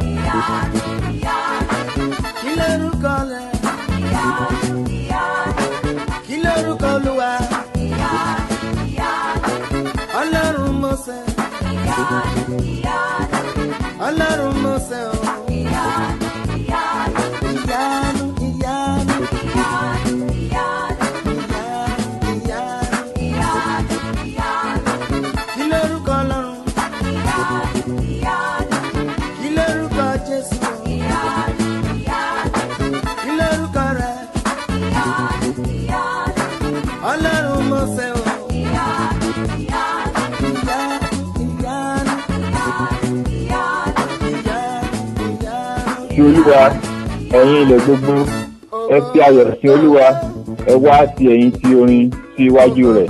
Ìyanu, ìyanu. Kí lórúkọ rẹ̀? Ìyanu, ìyanu. Kí lórúkọ Olúwa? Ìyanu, ìyanu. Ọlọ́run Mósè. Ìyanu, ìyanu. Ọlọ́run Mósè o. Ìyanu, ìyanu. Ìyanu, ìyanu. Ìyanu, ìyanu. Ìyanu, ìyanu. Ìyanu, ìyanu. Kí lórúkọ Ọlọ́run? Ìyanu, ìyanu. Kí lórúkọ Jésù o? Ìyanu, ìyanu. Kí lórúkọ rẹ̀? Ìyanu, ìyanu. Ọlọ́run Mósè o. Ìyanu, ìyanu. Ìyanu, ìyanu. Ìyanu, ìyanu. Ìyanu, ìyanu. Sí Olúwa, ẹ̀yin ilẹ̀ gbogbo. Ẹ fi ayọ̀ sí Olúwa, ẹ wá ti ẹ̀yìn ti orin sí iwájú rẹ̀.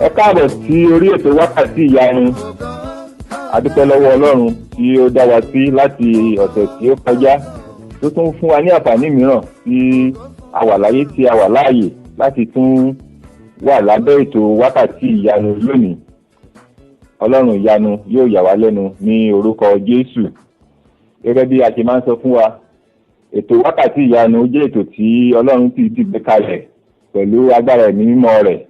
Ẹ káàbọ̀ sí orí ètò Wákàtí Ìyanu. A dúpẹ́ lọ́wọ́ Ọlọ́run tí ó dá wa sí láti ọ̀sẹ̀ tí ó kọjá, tó tún fún wa ní àǹfààní mìíràn tí a wà láyé, tí a wà láàyè láti tún wà lábẹ́ ètò Wákàtí Ìyanu lónìí. Ọlọ́run ìyanu yóò yà wá lẹ́nu ní orúkọ Jésù. Gẹ́gẹ́ bí a ṣe máa ń sọ fún wa, ètò Wákàtí Ìyanu jẹ́ ètò tí Ọlọ́run ti gbé kalẹ̀ pẹ̀lú agbára Ẹ̀mí Mímọ́ rẹ̀.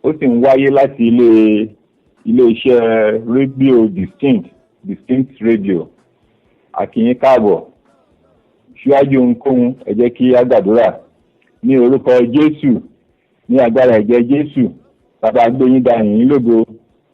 Ó sì ń wáyé láti ilé iṣẹ́ rédíò Distinct Radio. A kí yín káàbọ̀. Síwájú ohunkóhun, ẹ jẹ́ kí á gbàdúrà. Ní orúkọ Jésù, ní agbára ẹ̀jẹ̀ Jésù, Bàbá, gbé yín ga, yìn yín lógo,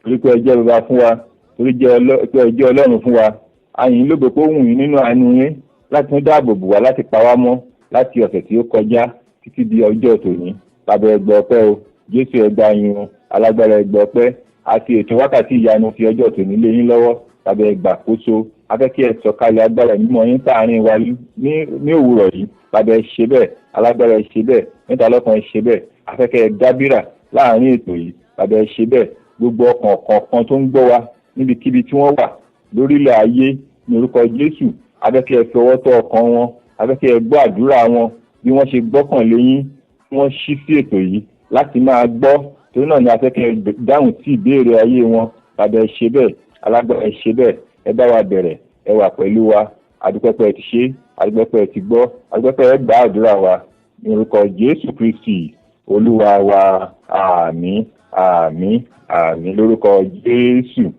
torí pé ẹ jẹ́ bàbá fún wa, torí pé ẹ jẹ́ Ọlọ́run fún wa. A yìn yín lógo pé ó wù yín nínú àánú yín láti tún dáàbò bò wá, láti pa wá mọ́ láti ọ̀sẹ̀ tí ó kọjá títí di ọjọ́ tòní. Bàbá, ẹ gbọ́ ọpẹ́ o. Jésù, ẹ gba ìyìn o. Alágbára, ẹ gbọ́ ọpẹ́. Àti ètò Wákàtí Ìyanu fi ọjọ́ tòní lé yín lọ́wọ́. Bàbá, ẹ gbàkóso. A fẹ́ kí ẹ sọ̀kalẹ̀ agbára mímọ́ yín sáàárín wa ní òwúrọ̀ yìí. Bàbá, ẹ ṣe bẹ́ẹ̀. Alágbára, ẹ ṣe bẹ́ẹ̀. Mẹ́ta lọ́kan, ẹ ṣe bẹ́ẹ̀. A fẹ́ kẹ́ ẹ dábìrà láàárín ètò yìí. Bàbá, ẹ ṣe bẹ́ẹ̀. Gbogbo ọkàn kọ̀ọ̀kan tó ń gbọ́ wa níbikíbi tí wọ́n wà lórílẹ̀ ayé, ní orúkọ Jésù, a fẹ́ kí ẹ fi ọwọ́ tọ́ ọkàn wọn. A fẹ́ kí ẹ gbọ́ àdúrà wọn bí wọ́n ṣe gbọ́kàn lé yín, tí wọ́n ṣí sí ètò yìí láti máa gbọ́. Torí náà ni a fẹ́ kí ẹ dáhùn sí ìbéèrè ayé wọn. Bàbá, ẹ ṣe bẹ́ẹ̀. Alágbára, ẹ ṣe bẹ́ẹ̀. Ẹ bá wa bẹ̀rẹ̀, ẹ wà pẹ̀lú wa. Adúpẹ́pẹ́ ti ṣe, adúpẹ́pẹ́ ti gbọ́, adúpẹ́pẹ́ ẹ gbà àdúrà wa. Ní orúkọ Jésù Kristi Olúwa wa, àmín, àmín, àmín lórúkọ Jésù.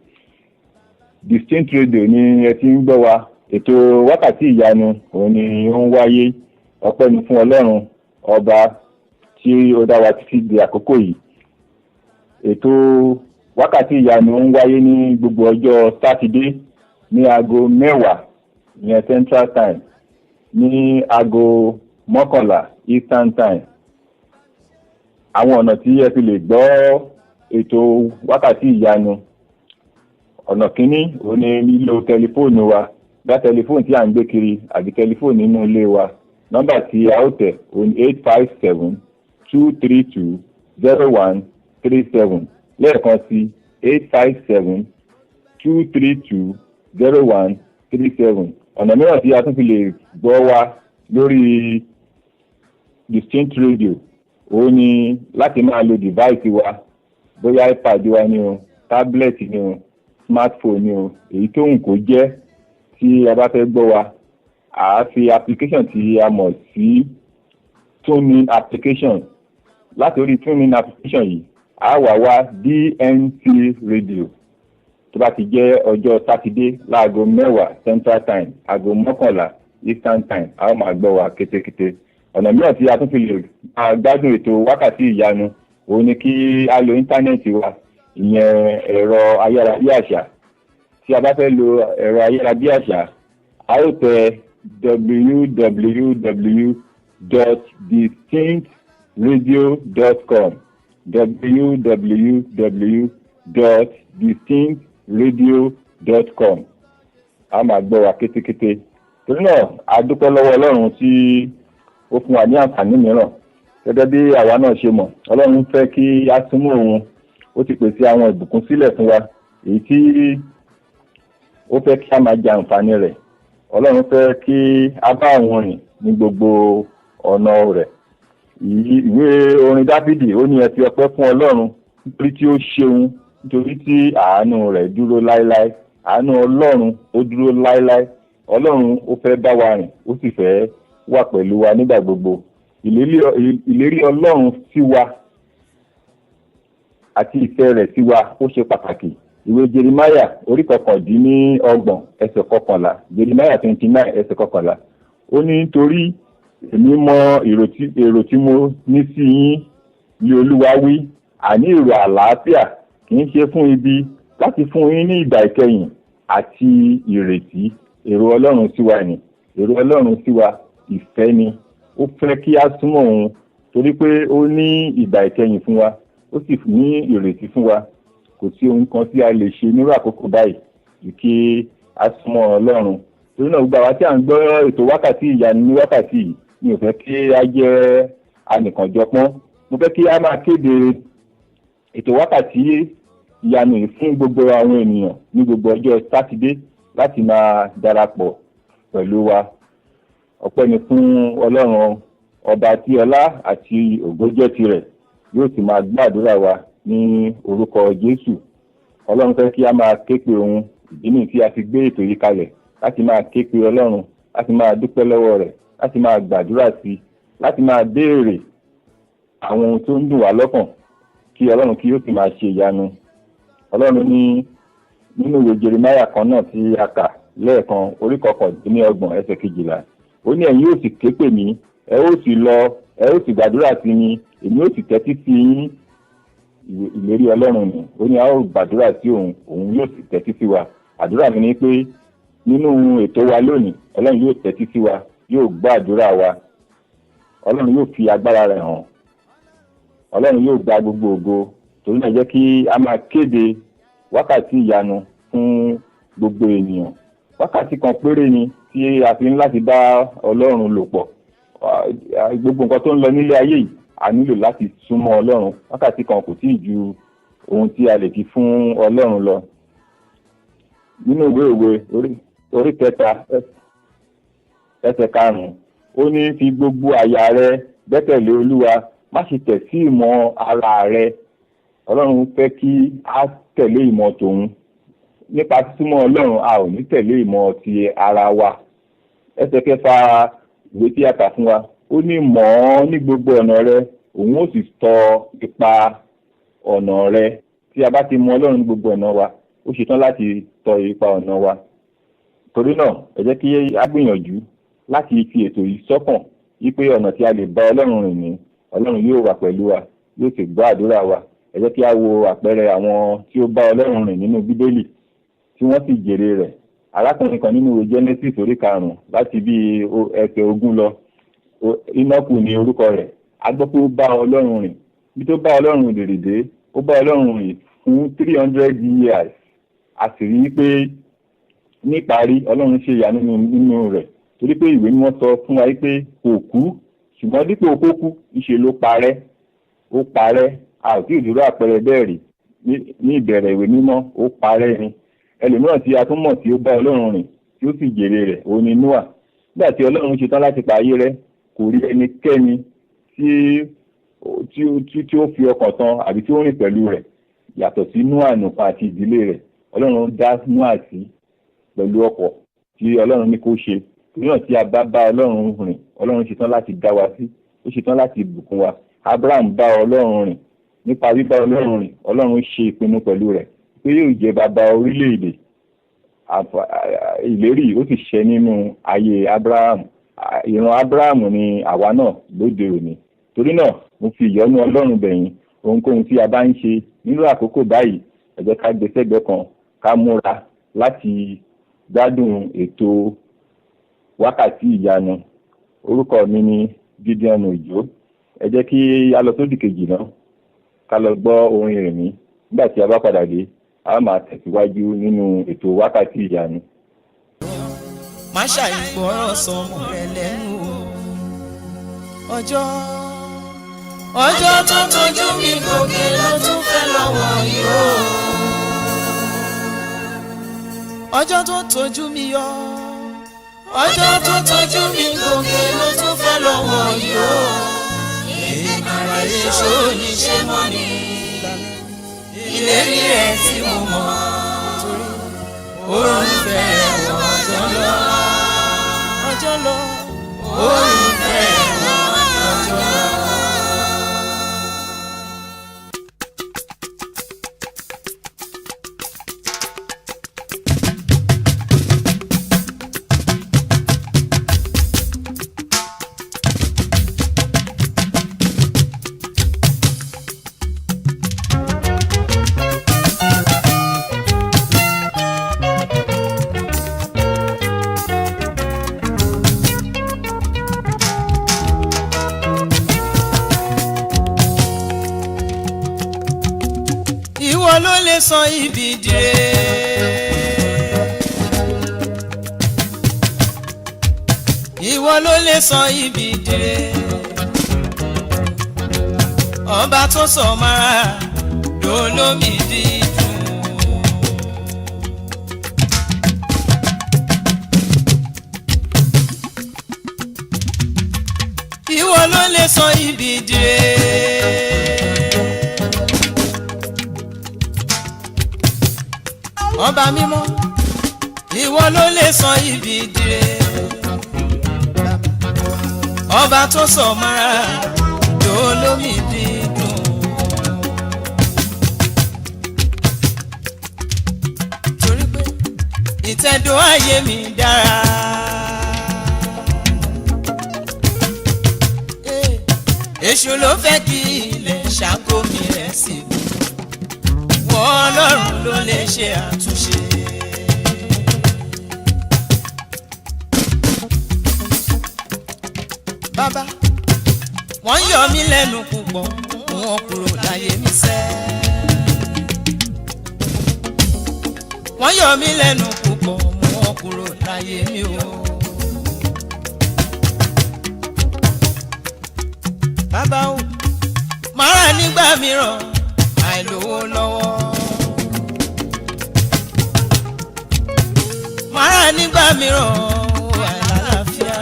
Distinct Radio ni ẹ ti ń gbọ́ wa. Ètò Wákàtí Ìyanu òun ni ó ń wáyé. Ọpẹ́ ni fún Ọlọ́run Ọba tí ó dá wa títí di àkókò yìí. Ètò Wákàtí Ìyanu ń wáyé ní gbogbo ọjọ́ Sátidé ní aago 10, ìyẹn Central Time, ní aago 11 Eastern Time. Àwọn ọ̀nà tí ẹ fi lè gbọ́ ètò Wákàtí Ìyanu: ọ̀nà kínní òun ni lílo tẹlifóònù wa, bá tẹlifóònù tí à ń gbé kiri àbí tẹlifóònù nínú ilé wa. Nọ́mbà tí a ó tẹ̀ òun: 857 232 0137. Lẹ́ẹ̀kan sí, 857 232 0137. Ọ̀nà mìíràn tí a tún fi lè gbọ́ wa lórí Distinct Radio òun ni láti máa lo device wa, bóyá iPad wa ni o, tablet ni o, smartphone ni o, èyí tó wù kó jẹ́. Tí a bá fẹ́ gbọ́ wa, à á fi application tí a mọ̀ sí TuneIn application. Láti orí TuneIn application yìí, a wà wá DNC Radio. Tó bá ti jẹ́ ọjọ́ Sátidé láago 10 Central Time, aago 11 Eastern Time, a ó máa gbọ́ wa kétékété. Ọ̀nà mìíràn tí a tún fi lè máa gbádùn ètò Wákàtí Ìyanu òun ni kí a lo íńtánẹ́ẹ̀tì wa, ìyẹn ẹ̀rọ ayárabíàṣá. Tí a bá fẹ́ lo ẹ̀rọ ayárabíàṣá, a ó tẹ www.distinctradio.com, www.distinctradio.com. A máa gbọ́ wa kétékété. Torí náà, a dúpẹ́ lọ́wọ́ Ọlọ́run tí ó fún wa ní àǹfààní mìíràn. Gẹ́gẹ́ bí àwa náà ṣe mọ̀, Ọlọ́run fẹ́ kí a súnmọ́ òun. Ó ti pèsè àwọn ìbùkún sílẹ̀ fún wa, èyí tí ó fẹ́ kí a máa jẹ àǹfààní rẹ̀. Ọlọ́run fẹ́ kí a bá òun rìn ní gbogbo ọ̀nà rẹ̀. Ìwé orin Dáfídì, ó ní, "Ẹ fi ọpẹ́ fún Ọlọ́run nítorí tí ó ṣeun, nítorí tí àánú rẹ̀ dúró láéláé." Àánú Ọlọ́run ó dúró láéláé. Ọlọ́run ó fẹ́ bá wa rìn, ó sì fẹ́ wà pẹ̀lú wa nígbà gbogbo. Ìlérí Ọlọ́run sí wa àti ìfẹ́ rẹ̀ sí wa ó ṣe pàtàkì. Ìwé Jerimaya orí 29 ẹsẹ̀ 11, Jerimaya 29 ẹsẹ̀ 11, ó ní, "Nítorí èmi mọ èrò tí mo ní sí yín," ní Olúwa wí, "àní èrò àlàáfíà, kì í ṣe fún ibi, láti fún yín ní ìgbà ìkẹyìn àti ìrètí." Èrò Ọlọ́run sí wa ni, èrò Ọlọ́run sí wa ìfẹ́ ni. Ó fẹ́ kí á súnmọ́ òun torí pé ó ní ìgbà ìkẹyìn fún wa, ó sì ní ìrètí fún wa. Kò sí ohun kan tí a lè ṣe nírú àkókò báyìí ju kí a súnmọ́ Ọlọ́run. Torí náà, gbogbo àwa tí à ń gbọ́ ètò Wákàtí Ìyanu ní wákàtí yìí, mi ò fẹ́ kí a jẹ́ anìkànjọpọ́n. Mo fẹ́ kí a máa kéde ètò Wákàtí Ìyanu yìí fún gbogbo àwọn ènìyàn ní gbogbo ọjọ́ Sátidé láti máa darapọ̀ pẹ̀lú wa. Ọpẹ́ ni fún Ọlọ́run ọba tí ọlá àti ògo jẹ́ tirẹ̀. Yóò sì máa gbàdúrà wa ní orúkọ Jésù. Ọlọ́run fẹ́ kí a máa ké pe òun. Ìdí nìyí tí a fi gbé ètò yìí kalẹ̀, láti máa ké pe Ọlọ́run, láti máa dúpẹ́ lọ́wọ́ rẹ̀, láti máa gbàdúrà sí i, láti máa béèrè àwọn ohun tó ń dùn wá lọ́kàn, kí Ọlọ́run kí ó sì máa ṣe ìyanu. Ọlọ́run ní nínú ìwé Jeremáyà kan náà tí a kà lẹ́ẹ̀kan, orí 29 ẹsẹ̀ 12, ó ní, "Ẹ̀yin yóò sì ké pè mí, ẹ ó sì lọ, ẹ ó sì gbàdúrà sí mi, èmi ó sì tẹ́tí sí yín." Ìlérí Ọlọ́run ni. Ó ní a ó gbàdúrà sí òun, òun yóò sì tẹ́tí sí wa. Àdúrà mi ni pé nínú ètò wa lónìí, Ọlọ́run yóò tẹ́tí sí wa, yóò gbọ́ àdúrà wa. Ọlọ́run yóò fi agbára rẹ̀ hàn. Ọlọ́run yóò gba gbogbo ògo. Torí náà, jẹ́ kí a máa kéde Wákàtí Ìyanu fún gbogbo ènìyàn. Wákàtí kan péré ni tí a fi ń láti bá Ọlọ́run lò pọ̀. Gbogbo nǹkan tó ń lọ nílé ayé yìí, a nílò láti súnmọ́ Ọlọ́run. Wákàtí kan kò tíì ju ohun tí a lè fi fún Ọlọ́run lọ. Nínú ìwé Òwe orí 3 ẹsẹ̀ 5, ó ní, "Fi gbogbo àyà rẹ gbẹ́kẹ̀lé Olúwa, má ṣe tẹ̀ sí ìmọ̀ ara rẹ." Ọlọ́run fẹ́ kí a tẹ̀lé ìmọ̀ tòun. Nípa sísúnmọ́ Ọlọ́run, a ò ní tẹ̀lé ìmọ̀ ti ara wa. Ẹsẹ̀ 6 ìwé tí a kà fún wa, ó ní, "Mọ̀ ọ́n ní gbogbo ọ̀nà rẹ, òun ó sì tọ́ ipa ọ̀nà rẹ." Tí a bá ti mọ Ọlọ́run ní gbogbo ọ̀nà wa, ó ṣetán láti tọ́ ipa ọ̀nà wa. Torí náà, ẹ jẹ́ kí a gbìyànjú láti fi ètò yìí sọ́kàn wípé ọ̀nà tí a lè bá Ọlọ́run rìn ní. Ọlọ́run yóò wà pẹ̀lú wa, yóò sì gbọ́ àdúrà wa. Ẹ jẹ́ kí a wo àpẹẹrẹ àwọn tí ó bá Ọlọ́run rìn nínú Bíbélì tí wọ́n sì jèrè rẹ̀. Arákùnrin kan nínú ìwé Genesis orí 5 láti bí ẹsẹ̀ 20 lọ, Enoch ní orúkọ rẹ̀. A gbọ́ pé ó bá Ọlọ́run rìn. Bí tó bá Ọlọ́run rìn dé, ó bá Ọlọ́run rìn fún 300 years. A sì rí i pé níparí, Ọlọ́run ṣe ìyanu nínú rẹ̀, torí pé Ìwé Mímọ́ sọ fún wa pé kò kú, ṣùgbọ́n dípò kó kú, ìṣe ló parẹ́, ó parẹ́. A ò tí ì dúró àpẹẹrẹ bẹ́ẹ̀ rí ní ìbẹ̀rẹ̀ Ìwé Mímọ́. Ó parẹ́ ni. Ẹlòmíràn tí a tún mọ̀ tí ó bá Ọlọ́run rìn tí ó sì jèrè rẹ̀, òun ni Noah. Nígbà tí Ọlọ́run ṣetán láti pa ayé rẹ́, kò rí ẹnikẹ́ni tí ó fi ọkàn tán àbí tí ó rìn pẹ̀lú rẹ̀ yàtọ̀ sí Noah nìkan àti ìdílé rẹ̀. Ọlọ́run dá Noah sí pẹ̀lú ọkọ̀ tí Ọlọ́run ní kó ṣe. Torí náà, tí a bá bá Ọlọ́run rìn, Ọlọ́run ṣetán láti dá wa sí, ó ṣetán láti bùkún wa. Abraham bá Ọlọ́run rìn. Nípa bíbá Ọlọ́run rìn, Ọlọ́run ṣe ìpinnu pẹ̀lú rẹ̀ pé yóò jẹ́ bàbá orílẹ̀-èdè. Ìlérí ó sì ṣẹ nínú ayé Abraham. Ìran Abraham ni àwa náà lóde òní. Torí náà, mo fi ìyọ́nú Ọlọ́run bẹ̀ yín. Ohunkóhun tí a bá ń ṣe nínú àkókò báyìí, ẹ jẹ́ ká gbé sẹ́gbẹ̀ẹ́ kan, ká múra láti gbádùn ètò Wákàtí Ìyanu. Orúkọ mi ni Gideon Òjó. Ẹ jẹ́ kí a lọ sódì kejì náà, ká lọ gbọ́ orin rẹ̀ mí. Nígbà tí a bá padà dé, a máa tẹ̀síwájú nínú ètò Wákàtí Ìyanu. Má ṣàìgbọràn sọmọ rẹ lẹ́nu o. Ọjọ́ ọjọ́ tó tójú mi gòkè ló tún fẹ́ lọ́wọ́ yìí o. Ọjọ́ tó tójú mi yọ, ọjọ́ tó tójú mi gòkè ló tún fẹ́ lọ́wọ́ yìí o. Ara èso ní ṣe mọ́ ni ìlérí rẹ̀ tí mo mọ̀ torí. Òun fẹ́ wọn jọjọ. Ìwọ ló lè sọ ibi dire. Ìwọ ló lè sọ ibi dire. Ọba tó sọ mara dolómi dídùn. Ìwọ ló lè sọ ibi dire. Ọba mímọ́, ìwọ ló lè sọ ibi dire. Ọba tó sọ mara dolómi dídùn. Torí pé ìtẹ̀dó ayé mi dára. Èṣù ló fẹ́ kí ilẹ̀ ṣàkó mi rẹ̀ sí mi, wọ́n Ọlọ́run ló lè ṣe àtúnṣe. Bàbá, wọ́n yọ mí lẹ́nu púpọ̀, wọ́n kúrò láyé mi sẹ́. Wọ́n yọ mí lẹ́nu púpọ̀, wọ́n kúrò láyé mi o. Bàbá o, màrà nígbà mìíràn àìlówó lọ́wọ́. Màrà nígbà mìíràn àìlálàáfíà.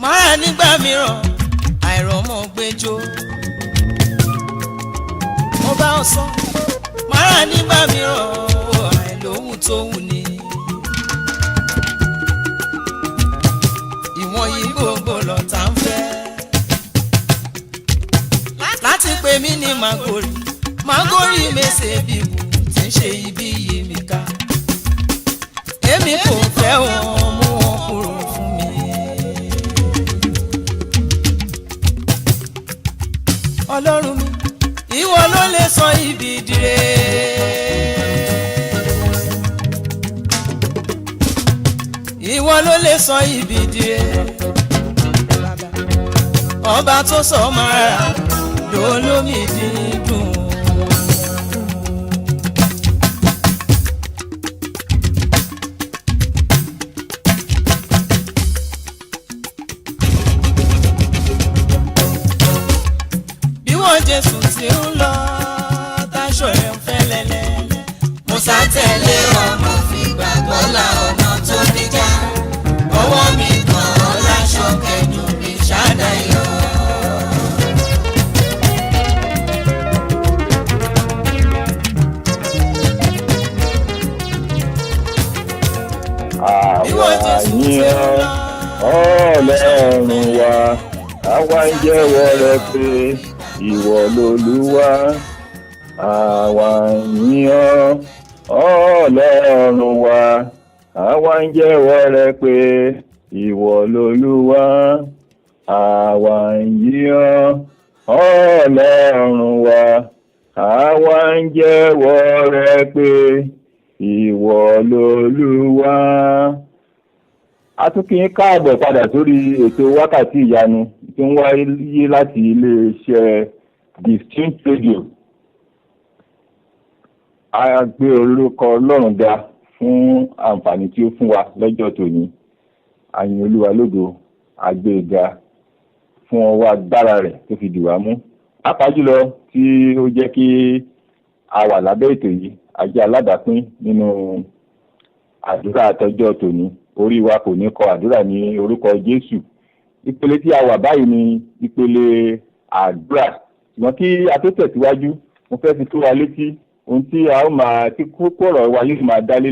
Màrà nígbà mìíràn àìrọ́mọ gbẹjọ́. Mo bá ọ sọ, màrà nígbà mìíràn àìlóhùn tó wù ní. Ìwọ̀nyí gbogbo lọ́tà ń fẹ́. Láti pè mí ní Màgòrí, Màgòrí mèsè bíbù tí ń ṣe ibi yìí mi ká. Èmi kò fẹ́ wọn, mú wọn kúrò fún mi. Ọlọ́run mi, ìwọ ló lè sọ ibi dire. Ìwọ ló lè sọ ibi dire. Ọba tó sọ mara dolómi dídùn. Bí wọ́n Jésù ti ń lọ, táṣọ ẹ̀ ń fẹ́ lẹ́lẹ́lẹ́. Musa tẹ̀lé ọmọ fi gbàgbọ́ la ọ̀nà tó díjà. Ọwọ́ mi kàn án láṣọ kẹdùn mi ṣàdáyọ̀. Bí Àwa wọ́n Jésù ti yìn ń ọ́, lọ. Ọlọ́run wa, àwa ń jẹ́wọ́ rẹ pé ìwọ lolúwa. Àwa ń yìn ọ́, Ọlọ́run wa, àwa ń jẹ́wọ́ rẹ pé ìwọ lolúwa. Àwa ń yìn ọ́, Ọlọ́run wa, àwa ń jẹ́wọ́ rẹ pé ìwọ lolúwa. A tún kí yín káàbọ̀ padà sórí ètò Wákàtí Ìyanu tó ń wáyé láti iléeṣẹ́ Distinct Radio. A gbé orúkọ Ọlọ́run ga fún àǹfààní tí ó fún wa lọ́jọ́ tòní. A yìn Olúwa lógo, a gbé e ga fún ọwọ́ agbára rẹ̀ tó fi dì wá mú, pàápàá jùlọ tí ó jẹ́ kí a wà lábẹ́ ètò yìí. A jẹ́ alábàápín nínú àdúrà àtọjọ́ tòní. Orí wa kò ní kọ àdúrà ní orúkọ Jésù. Ìpele tí a wà báyìí ni ìpele àdúrà, ṣùgbọ́n kí a tó tẹ̀síwájú, mo fẹ́ fi tó wa létí Ohun tí a ó máa tí kókó ọ̀rọ̀ wa yóò máa dálé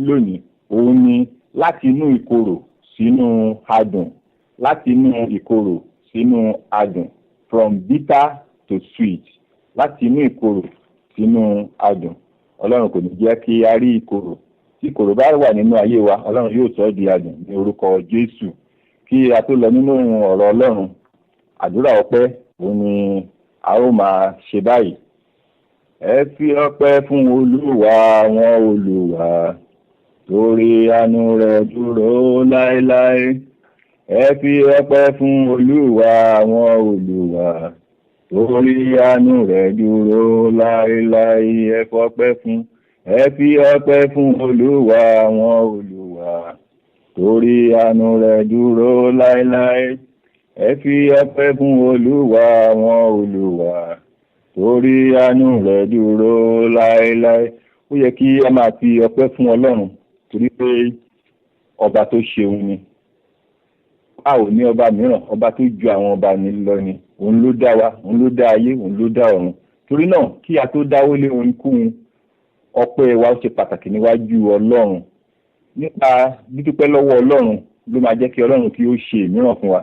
lónìí òun ni láti inú ìkorò sínú adùn, láti inú ìkorò sínú adùn, from bitter to sweet, láti inú ìkorò sínú adùn. Ọlọ́run kò ní jẹ́ kí a rí ìkorò. Tí ìkorò bá wà nínú ayé wa, Ọlọ́run yóò sọ ọ́ di adùn ní orúkọ Jésù. Kí a tó lọ nínú ọ̀rọ̀ Ọlọ́run, àdúrà ọpẹ́ òun ni a ó máa ṣe báyìí. Ẹ fi ọpẹ́ fún Olúwa àwọn olúwa, torí àánú rẹ̀ dúró láéláé. Ẹ fi ọpẹ́ fún Olúwa àwọn olúwa, torí àánú rẹ̀ dúró láéláé. Ẹ fọpẹ́ fún, ẹ fi ọpẹ́ fún Olúwa àwọn olúwa, torí àánú rẹ̀ dúró láéláé. Ẹ fi ọpẹ́ fún Olúwa àwọn olúwa, torí àánú rẹ̀ dúró láéláé. Ó yẹ kí a máa fi ọpẹ́ fún Ọlọ́run, torí pé ọba tó ṣeun ni. A ò ní ọba mìíràn, ọba tó ju àwọn ọba ní lọ ni. Òun ló dá wa, òun ló dá ayé, òun ló dá ọ̀run. Torí náà, kí a tó dáwọ́ lé ohunkóhun, ọpẹ́ wa ó ṣe pàtàkì níwájú Ọlọ́run. Nípa dídúpẹ́ lọ́wọ́ Ọlọ́run ló máa jẹ́ kí Ọlọ́run kí ó ṣe mìíràn fún wa.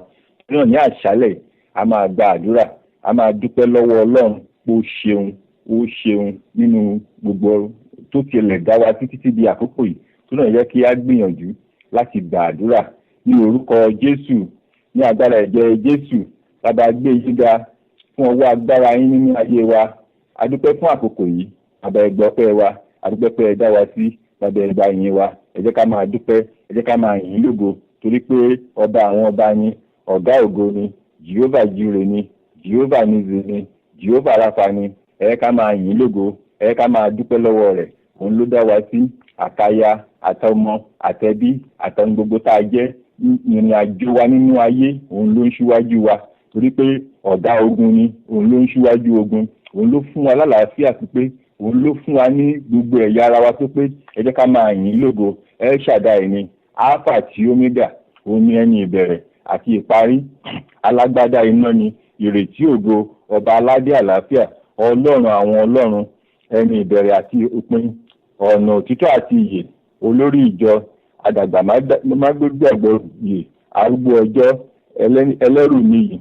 Torí náà, ní àṣálẹ̀, a máa gba àdúrà, a máa dúpẹ́ lọ́wọ́ Ọlọ́run pé ó ṣeun, ó ṣeun nínú gbogbo tó tilẹ̀ dá wa títí tí di àkókò yìí. Tó náà yẹ kí a gbìyànjú láti gba àdúrà ní orúkọ Jésù. Ní agbára ẹ̀jẹ̀ Jésù, Bàbá, gbé yín ga fún ọwọ́ agbára yín nínú ayé wa. A dúpẹ́ fún àkókò yìí. Bàbá, ẹ gbọ́ ọpẹ́ wa. A dúpẹ́ pé ẹ dá wa sí. Bàbá, ẹ gba ìyìn wa. Ẹ jẹ́ ká máa dúpẹ́, ẹ jẹ́ ká máa yìn lógo, torí pé ọba àwọn ọba ni, ọ̀gá ògo ni, Jehovah Jireh ni, Jehovah Nissi ni, Jehovah Rapha ni. Ẹ jẹ́ ká máa yìn lógo, ẹ jẹ́ ká máa dúpẹ́ lọ́wọ́ rẹ̀. Òun ló dá wa sí, àtaya, àtọmọ, àtẹbí, àtọ̀hún gbogbo tá a jẹ́. Ìrìn àjò wa nínú ayé, òun ló ń ṣíwájú wa, torí pé ọ̀gá ogun ni. Òun ló ń ṣíwájú ogun, òun ló fún wa lálàáfíà pípé, òun ló fún wa ní gbogbo ẹ̀yà ara wa tó pé. Ẹ jẹ́ ká máa yìn lógo. El Shaddai ni, Alpha àti Omega. Òun ni ẹni ìbẹ̀rẹ̀ àti ìparí. Alágbádá iná ni, ìrètí ògo, ọba aládé àlàáfíà, Ọlọ́run àwọn ọlọ́run, ẹni ìbẹ̀rẹ̀ àti òpin, ọ̀nà, òtítọ́ àti ìyè, olórí ìjọ àdàgbà mágbégbàgbọ́ yè, arúgbó ọjọ́, ẹlẹ́rù níyì,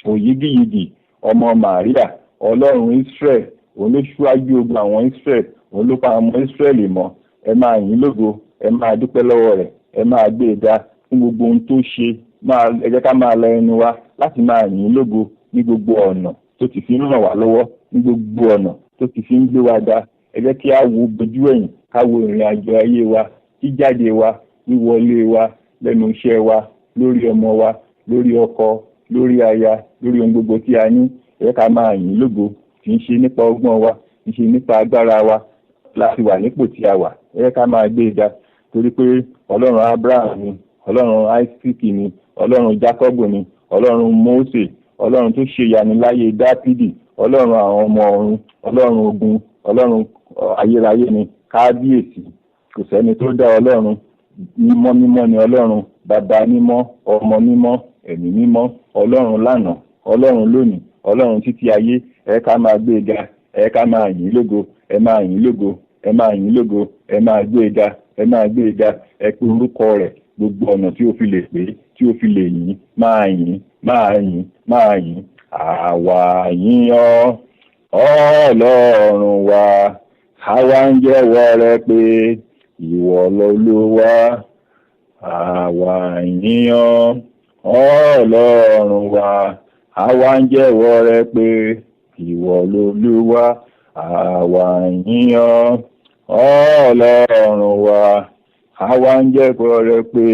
òyígíyigì, ọmọ Màríà, Ọlọ́run Israel. Òun ló ṣíwájú ogun àwọn Israel, òun ló pa ọmọ Israel mọ́. Ẹ máa yìn lógo, ẹ máa dúpẹ́ lọ́wọ́ rẹ̀, ẹ máa gbé e ga fún gbogbo ohun tó ṣe. Máa ẹ jẹ́ ká máa lọ ẹnu wa láti máa yìn lógo ní gbogbo ọ̀nà tó ti fi ń ràn wá lọ́wọ́, ní gbogbo ọ̀nà tó ti fi ń gbé wa ga. Ẹ jẹ́ kí á wo bojú ẹ̀yìn, ká wo ìrìn àjò ayé wa, jíjáde wa, wíwọlé wa, lẹ́nu iṣẹ́ wa, lórí ọmọ wa, lórí ọkọ, lórí aya, lórí ohun gbogbo tí a ní. Ẹ jẹ́ ká máa yìn lógo. Kì í ṣe nípa ọgbọ́n wa, kì í ṣe nípa agbára wa láti wà nípò tí a wà. Ẹ jẹ́ ká máa gbé e ga, torí pé Ọlọ́run Abraham ni, Ọlọ́run Isaac ni, Ọlọ́run Jacob ni, Ọlọ́run Mose, Ọlọ́run tó ṣe ìyanu láyé Dáfídì, Ọlọ́run àwọn ọmọ ọ̀run, Ọlọ́run ogun, Ọlọ́run ayérayé ni. Kábíyèsí, kò sẹ́ni tó dá Ọlọ́run. Mímọ́ mímọ́ ni Ọlọ́run, Bàbá mímọ́, Ọmọ mímọ́, Ẹ̀mí mímọ́. Ọlọ́run lánàá, Ọlọ́run lónìí, Ọlọ́run títí ayé. Ẹ ká máa gbé e ga, ẹ ká máa yìn lógo. Ẹ máa yìn lógo, ẹ máa yìn lógo, ẹ máa gbé e ga, ẹ máa gbé e ga. Ẹ pé orúkọ rẹ̀, gbogbo ọ̀nà tí ó fi lè pé, tí ó fi lè yìn, máa yìn, máa yìn, máa yìn. Àwa yìn ọ́, Ọlọ́run wa. Àwa ń jẹ́wọ́ rẹ pé ìwọ lolúwa. Àwa yìn ọ́, Ọlọ́run wa. Àwa ń jẹ́wọ́ rẹ pé ìwọ lolúwa. Àwa yìn ọ́, Ọlọ́run wa. Àwa ń jẹ́wọ́ rẹ pé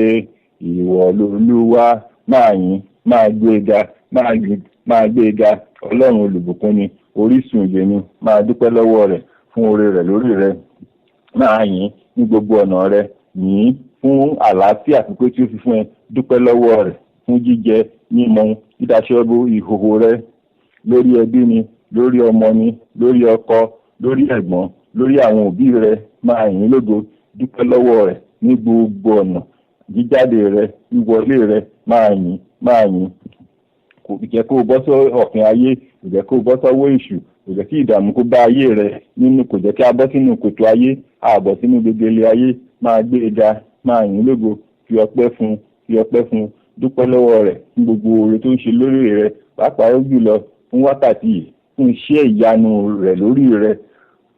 ìwọ lolúwa. Máa yìn, máa gbé ga, máa gbé ga. Ọlọ́run olùbùkún ni, orísun ìyè ni. Máa dúpẹ́ lọ́wọ́ rẹ̀ fún oore rẹ̀ lórí rẹ̀. Máa yìn ní gbogbo ọ̀nà rẹ̀. Yìn fún àlàáfíà pípé tí ó fi fún ẹ. Dúpẹ́ lọ́wọ́ rẹ̀ fún jíjẹ, mímu, dídaṣọ bo ìhòhò rẹ, lórí ẹbí ni, lórí ọmọ ni, lórí ọkọ, lórí ẹ̀gbọ́n, lórí àwọn òbí rẹ. Máa yìn lógo. Dúpẹ́ lọ́wọ́ rẹ̀ ní gbogbo ọ̀nà, jíjáde rẹ, wíwọlé rẹ. Máa yìn, máa yìn. Kò jẹ́ kó o bọ́ sí ọ̀fìn ayé, kò jẹ́ kó o bọ́ sọ́wọ́ èṣù. Kò jẹ́ kí ìdààmú kó bá ayé rẹ nínú, kò jẹ́ kí a bọ́ sínú kòtò ayé, a bọ́ sínú gegele ayé. Máa gbé e ga, máa yìn lógo, fi ọpẹ́ fún, fi ọpẹ́ fún, dúpẹ́ lọ́wọ́ rẹ̀ fún gbogbo oore tó ń ṣe lórí rẹ, pàápàá jùlọ fún wákàtí yìí, fún iṣẹ́ ìyanu rẹ̀ lórí rẹ,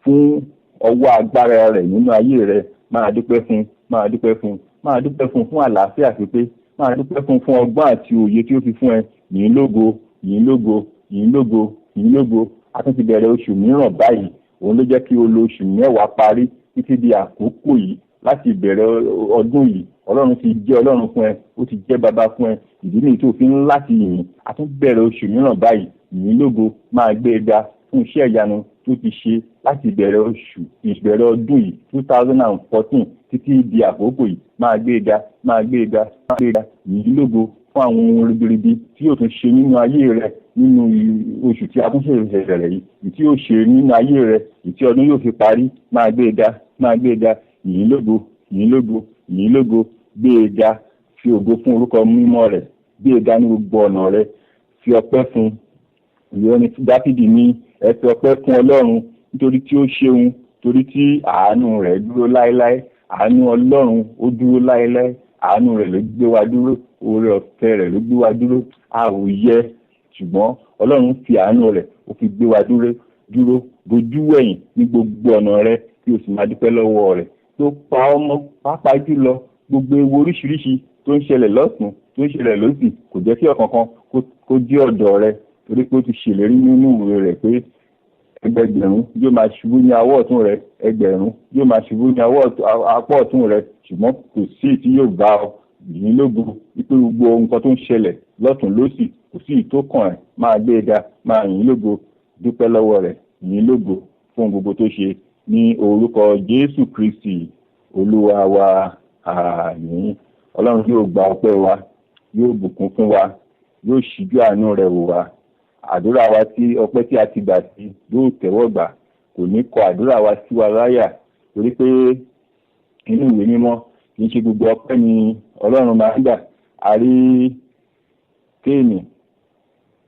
fún ọwọ́ agbára rẹ̀ nínú ayé rẹ. Máa dúpẹ́ fún, máa dúpẹ́ fún, máa dúpẹ́ fún, fún àlàáfíà pípé. Máa dúpẹ́ fún, fún ọgbọ́n àti òye tí ó fi fún ẹ. Yìn lógo, yìn lógo, yìn lógo, yìn lógo. A tún ti bẹ̀rẹ̀ oṣù mìíràn báyìí. Òun ló jẹ́ kí o lo oṣù 10 parí títí di àkókò yìí. Láti ìbẹ̀rẹ̀ ọdún yìí, Ọlọ́run ti jẹ́ Ọlọ́run fún ẹ, ó ti jẹ́ bàbá fún ẹ. Ìdí nìyí tó fi ń láti yìn. A tún bẹ̀rẹ̀ oṣù mìíràn báyìí. Yìn lógo, máa gbé e ga fún iṣẹ́ ìyanu tó ti ṣe láti ìbẹ̀rẹ̀ oṣù, ìbẹ̀rẹ̀ ọdún yìí, 2014, títí di àkókò yìí. Máa gbé e ga, máa gbé e ga, máa gbé e ga. Yìn lógo fún àwọn ohun ribiribi tí yóò tún ṣe nínú ayé rẹ nínú oṣù tí a tún ṣẹ̀ṣẹ̀ bẹ̀rẹ̀ yìí, tí yóò ṣe nínú ayé rẹ, tí ọdún yóò fi parí. Máa gbé e ga, máa gbé e ga. Yìn lógo, yìn lógo, yìn lógo. Gbé e ga, fi ògo fún orúkọ mímọ́ rẹ̀. Gbé e ga ní gbogbo ọ̀nà rẹ, fi ọpẹ́ fún. Ìwé ni Dáfídì ní, ẹ fi ọpẹ́ fún Ọlọ́run nítorí tí ó ṣeun, torí tí àánú rẹ̀ dúró láéláé. Àánú Ọlọ́run ó dúró láéláé. Àánú rẹ̀ ló gbé wa dúró, oore ọ̀fẹ́ rẹ̀ ló gbé wa dúró. A ò yẹ, ṣùgbọ́n Ọlọ́run fi àánú rẹ̀, ó fi gbé wa dúró dúró. Bojú wẹ̀yìn ní gbogbo ọ̀nà rẹ, kí o sì máa dúpẹ́ lọ́wọ́ rẹ̀ tó pa ọmọ, pàápàá jùlọ gbogbo ewu oríṣiríṣi tó ń ṣẹlẹ̀ lọ́tùn, tó ń ṣẹlẹ̀ lósì, kò jẹ́ kí ọ̀kankan kó dé ọ̀dọ̀ rẹ, torí pé ó ti ṣèlérí nínú ìwé rẹ̀ pé ẹgbẹgbẹ̀rún yóò máa ṣubú ní ọwọ́ ọ̀tún rẹ, ẹgbẹ̀rún yóò máa ṣubú ní apá ọ̀tún rẹ, ṣùgbọ́n kò sí tí yóò bá ọ. Yìí lógo wípé gbogbo nǹkan tó ń ṣẹlẹ̀ lọ́tùn lósì, kò sí ìtó kàn ẹ́. Máa gbé e ga, máa yìn lógo, dúpẹ́ lọ́wọ́ rẹ̀, yìn lógo fún gbogbo tó ṣe. Ní orúkọ Jésù Kristi Olúwa wa, àmín. Ọlọ́run yóò gba ọpẹ́ wa, yóò bùkún fún wa, yóò ṣíjú àánú rẹ̀ wò wá. Àdúrà wa tí ọpẹ́ tí a ti gbà sí yóò tẹ́wọ́ gbà, kò ní kọ àdúrà wa sí wa láyà, torí pé inú ìwé mímọ́, kì í ṣe gbogbo ọpẹ́ ni Ọlọ́run máa ń gbà. A rí Kéènì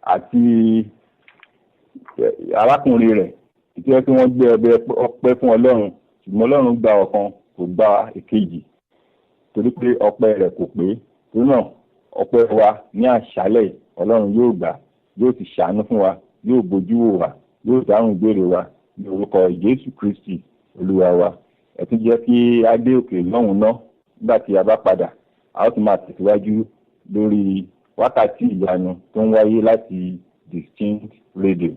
àti arákùnrin rẹ̀ tí wọ́n tí wọ́n gbé ọbẹ̀ ọpẹ́ fún Ọlọ́run, ṣùgbọ́n Ọlọ́run gba ọ̀kan, kò gba èkejì, torí pé ọpẹ́ rẹ̀ kò pé. Torí náà, ọpẹ́ wa ní àṣálẹ̀, Ọlọ́run yóò gbà, yóò sì ṣàánú fún wa, yóò bójú wò wá, yóò dáhùn ìbéèrè wa ní orúkọ Jésù Kristi Olúwa wa. Ẹ tún jẹ́ kí á dé òkè lọ́hùn náà. Nígbà tí a bá padà, a ó tún máa tẹ̀síwájú lórí wákàtí ìyanu tó ń wáyé láti Distinct Radio.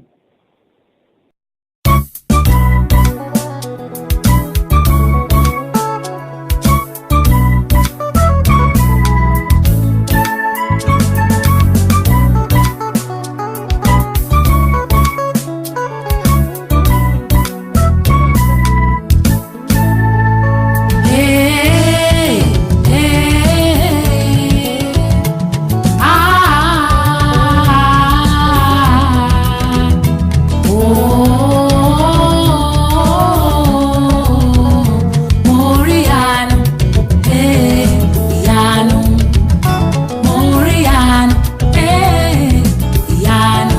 Hey, hey, ah, oh, mo rí àánú, eh, ìyanu, mo rí àánú, eh, ìyanu,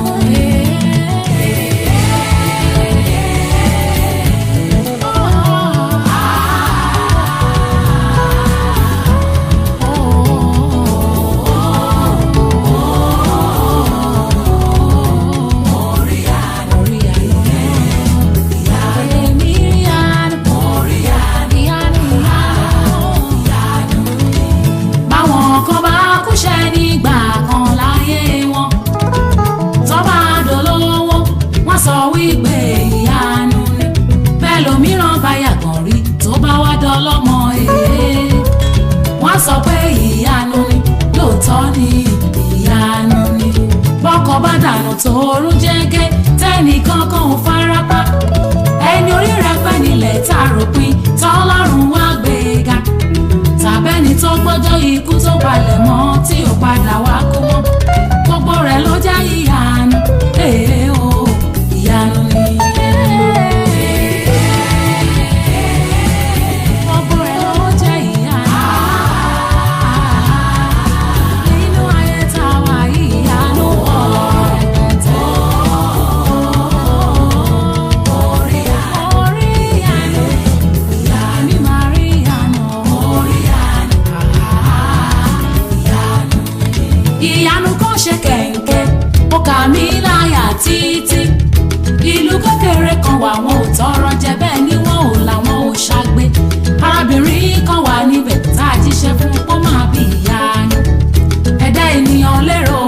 Báwọn kan bá kúṣẹ́ nígbà kan láyé wọn, tó bá dolówó, wọ́n sọ wípé ìyanu ni. Bẹ́ẹ̀ lòmíràn bá yàgàn rí, tó bá wá dọlọ́mọ èé, wọ́n sọ pé ìyanu ni. Lóòótọ́ ni, ìyanu ni. Bọ́kọ̀ bá dànù tóorún jẹ́gẹ́, tẹ́nìkan kan ò farapa, ẹni orí rẹ̀ pẹ́ nílẹ̀ tá a rò pin, tọ́lọ́run wá gbé e ga, tàbẹ́ni tó gbọ́jọ́ ikú tó palẹ̀ mọ́ tí ò padà wá kú mọ́, gbogbo rẹ̀ ló jẹ́ ìyanu. Ee o, ìyanu ni. Gbogbo rẹ̀ ló jẹ́ ìyanu. Nínú ayé tá a wà yìí, ìyanu wọ̀ rẹpẹtẹ. mí láyà títí. Ìlú kékeré kan wà, wọn ò tọrọ jẹ, bẹ́ẹ̀ ni wọn ò làwọn ò ṣàgbé. Arábìnrin kan wà níbẹ̀ tá a jíṣẹ́ fún pọ́ máa bí ìyanu. Ẹ̀dá ènìyàn lérò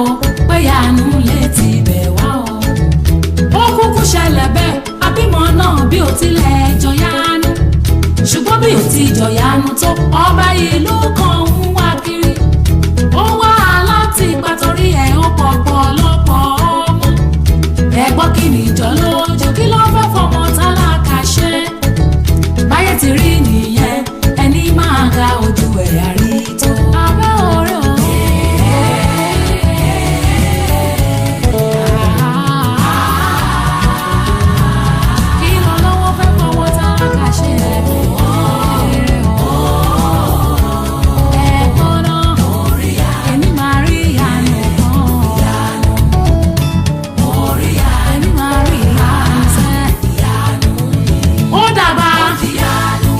pé ìyanu lè ti bẹ̀ wá o. Ó kúkú ṣẹlẹ̀ bẹ́ẹ̀, abímọ náà bí ó tilẹ̀ jọyanu, ṣùgbọ́n bí ó ti jọyanu tó, ọba ìlú kan ń wá kiri. Ó wá láti gbà torí ẹ̀ ó pọ̀ pọ̀lọpọ̀ ọmọ. Ẹ̀gbọ́n, kí ni ìjọ lójú? Kí ló fẹ́ fọmọ tálákà ṣe? Báyé ti rí nìyẹn, ẹni máa ga ojú ẹ̀ àrí tó. Abẹ́ orí o. Kí ló lọ́wọ́ fẹ́ fọwọ́ tálákà ṣe? Ẹ̀gbọ́n náà, èmi máa rí ìyanu kan. Èmi máa rí ìyanu sẹ́. Ó dàgbà,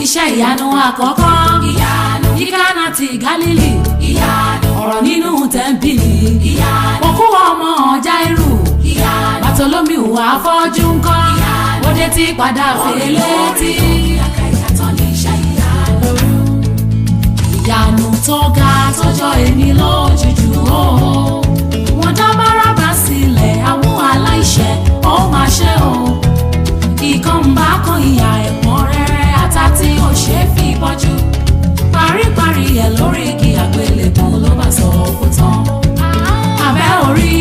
iṣẹ́ ìyanu àkọ́kọ́ ní Kánà ti Gálílì, ọ̀rọ̀ nínú tẹ́ḿpìlì, òkú ọmọ Jáírù, Bàtọ́lómíù afọ́jú ńkọ́, ó dé tí padà fèlè tí. Ìyanu tó ga tó jọ èmi lójijì o. Wọ́n dá Bárábà sílẹ̀, àwọn aláìṣẹ̀, ó máa ṣe o. Ìkan ń bá kan ìyà ẹ̀pọ̀n rẹ̀rẹ̀ ata tí ò ṣe é fi bọ́jú. Paríparí ẹ̀ lórí igi àgbélébùú ló bá sọ òkú tán. Abẹ́ orí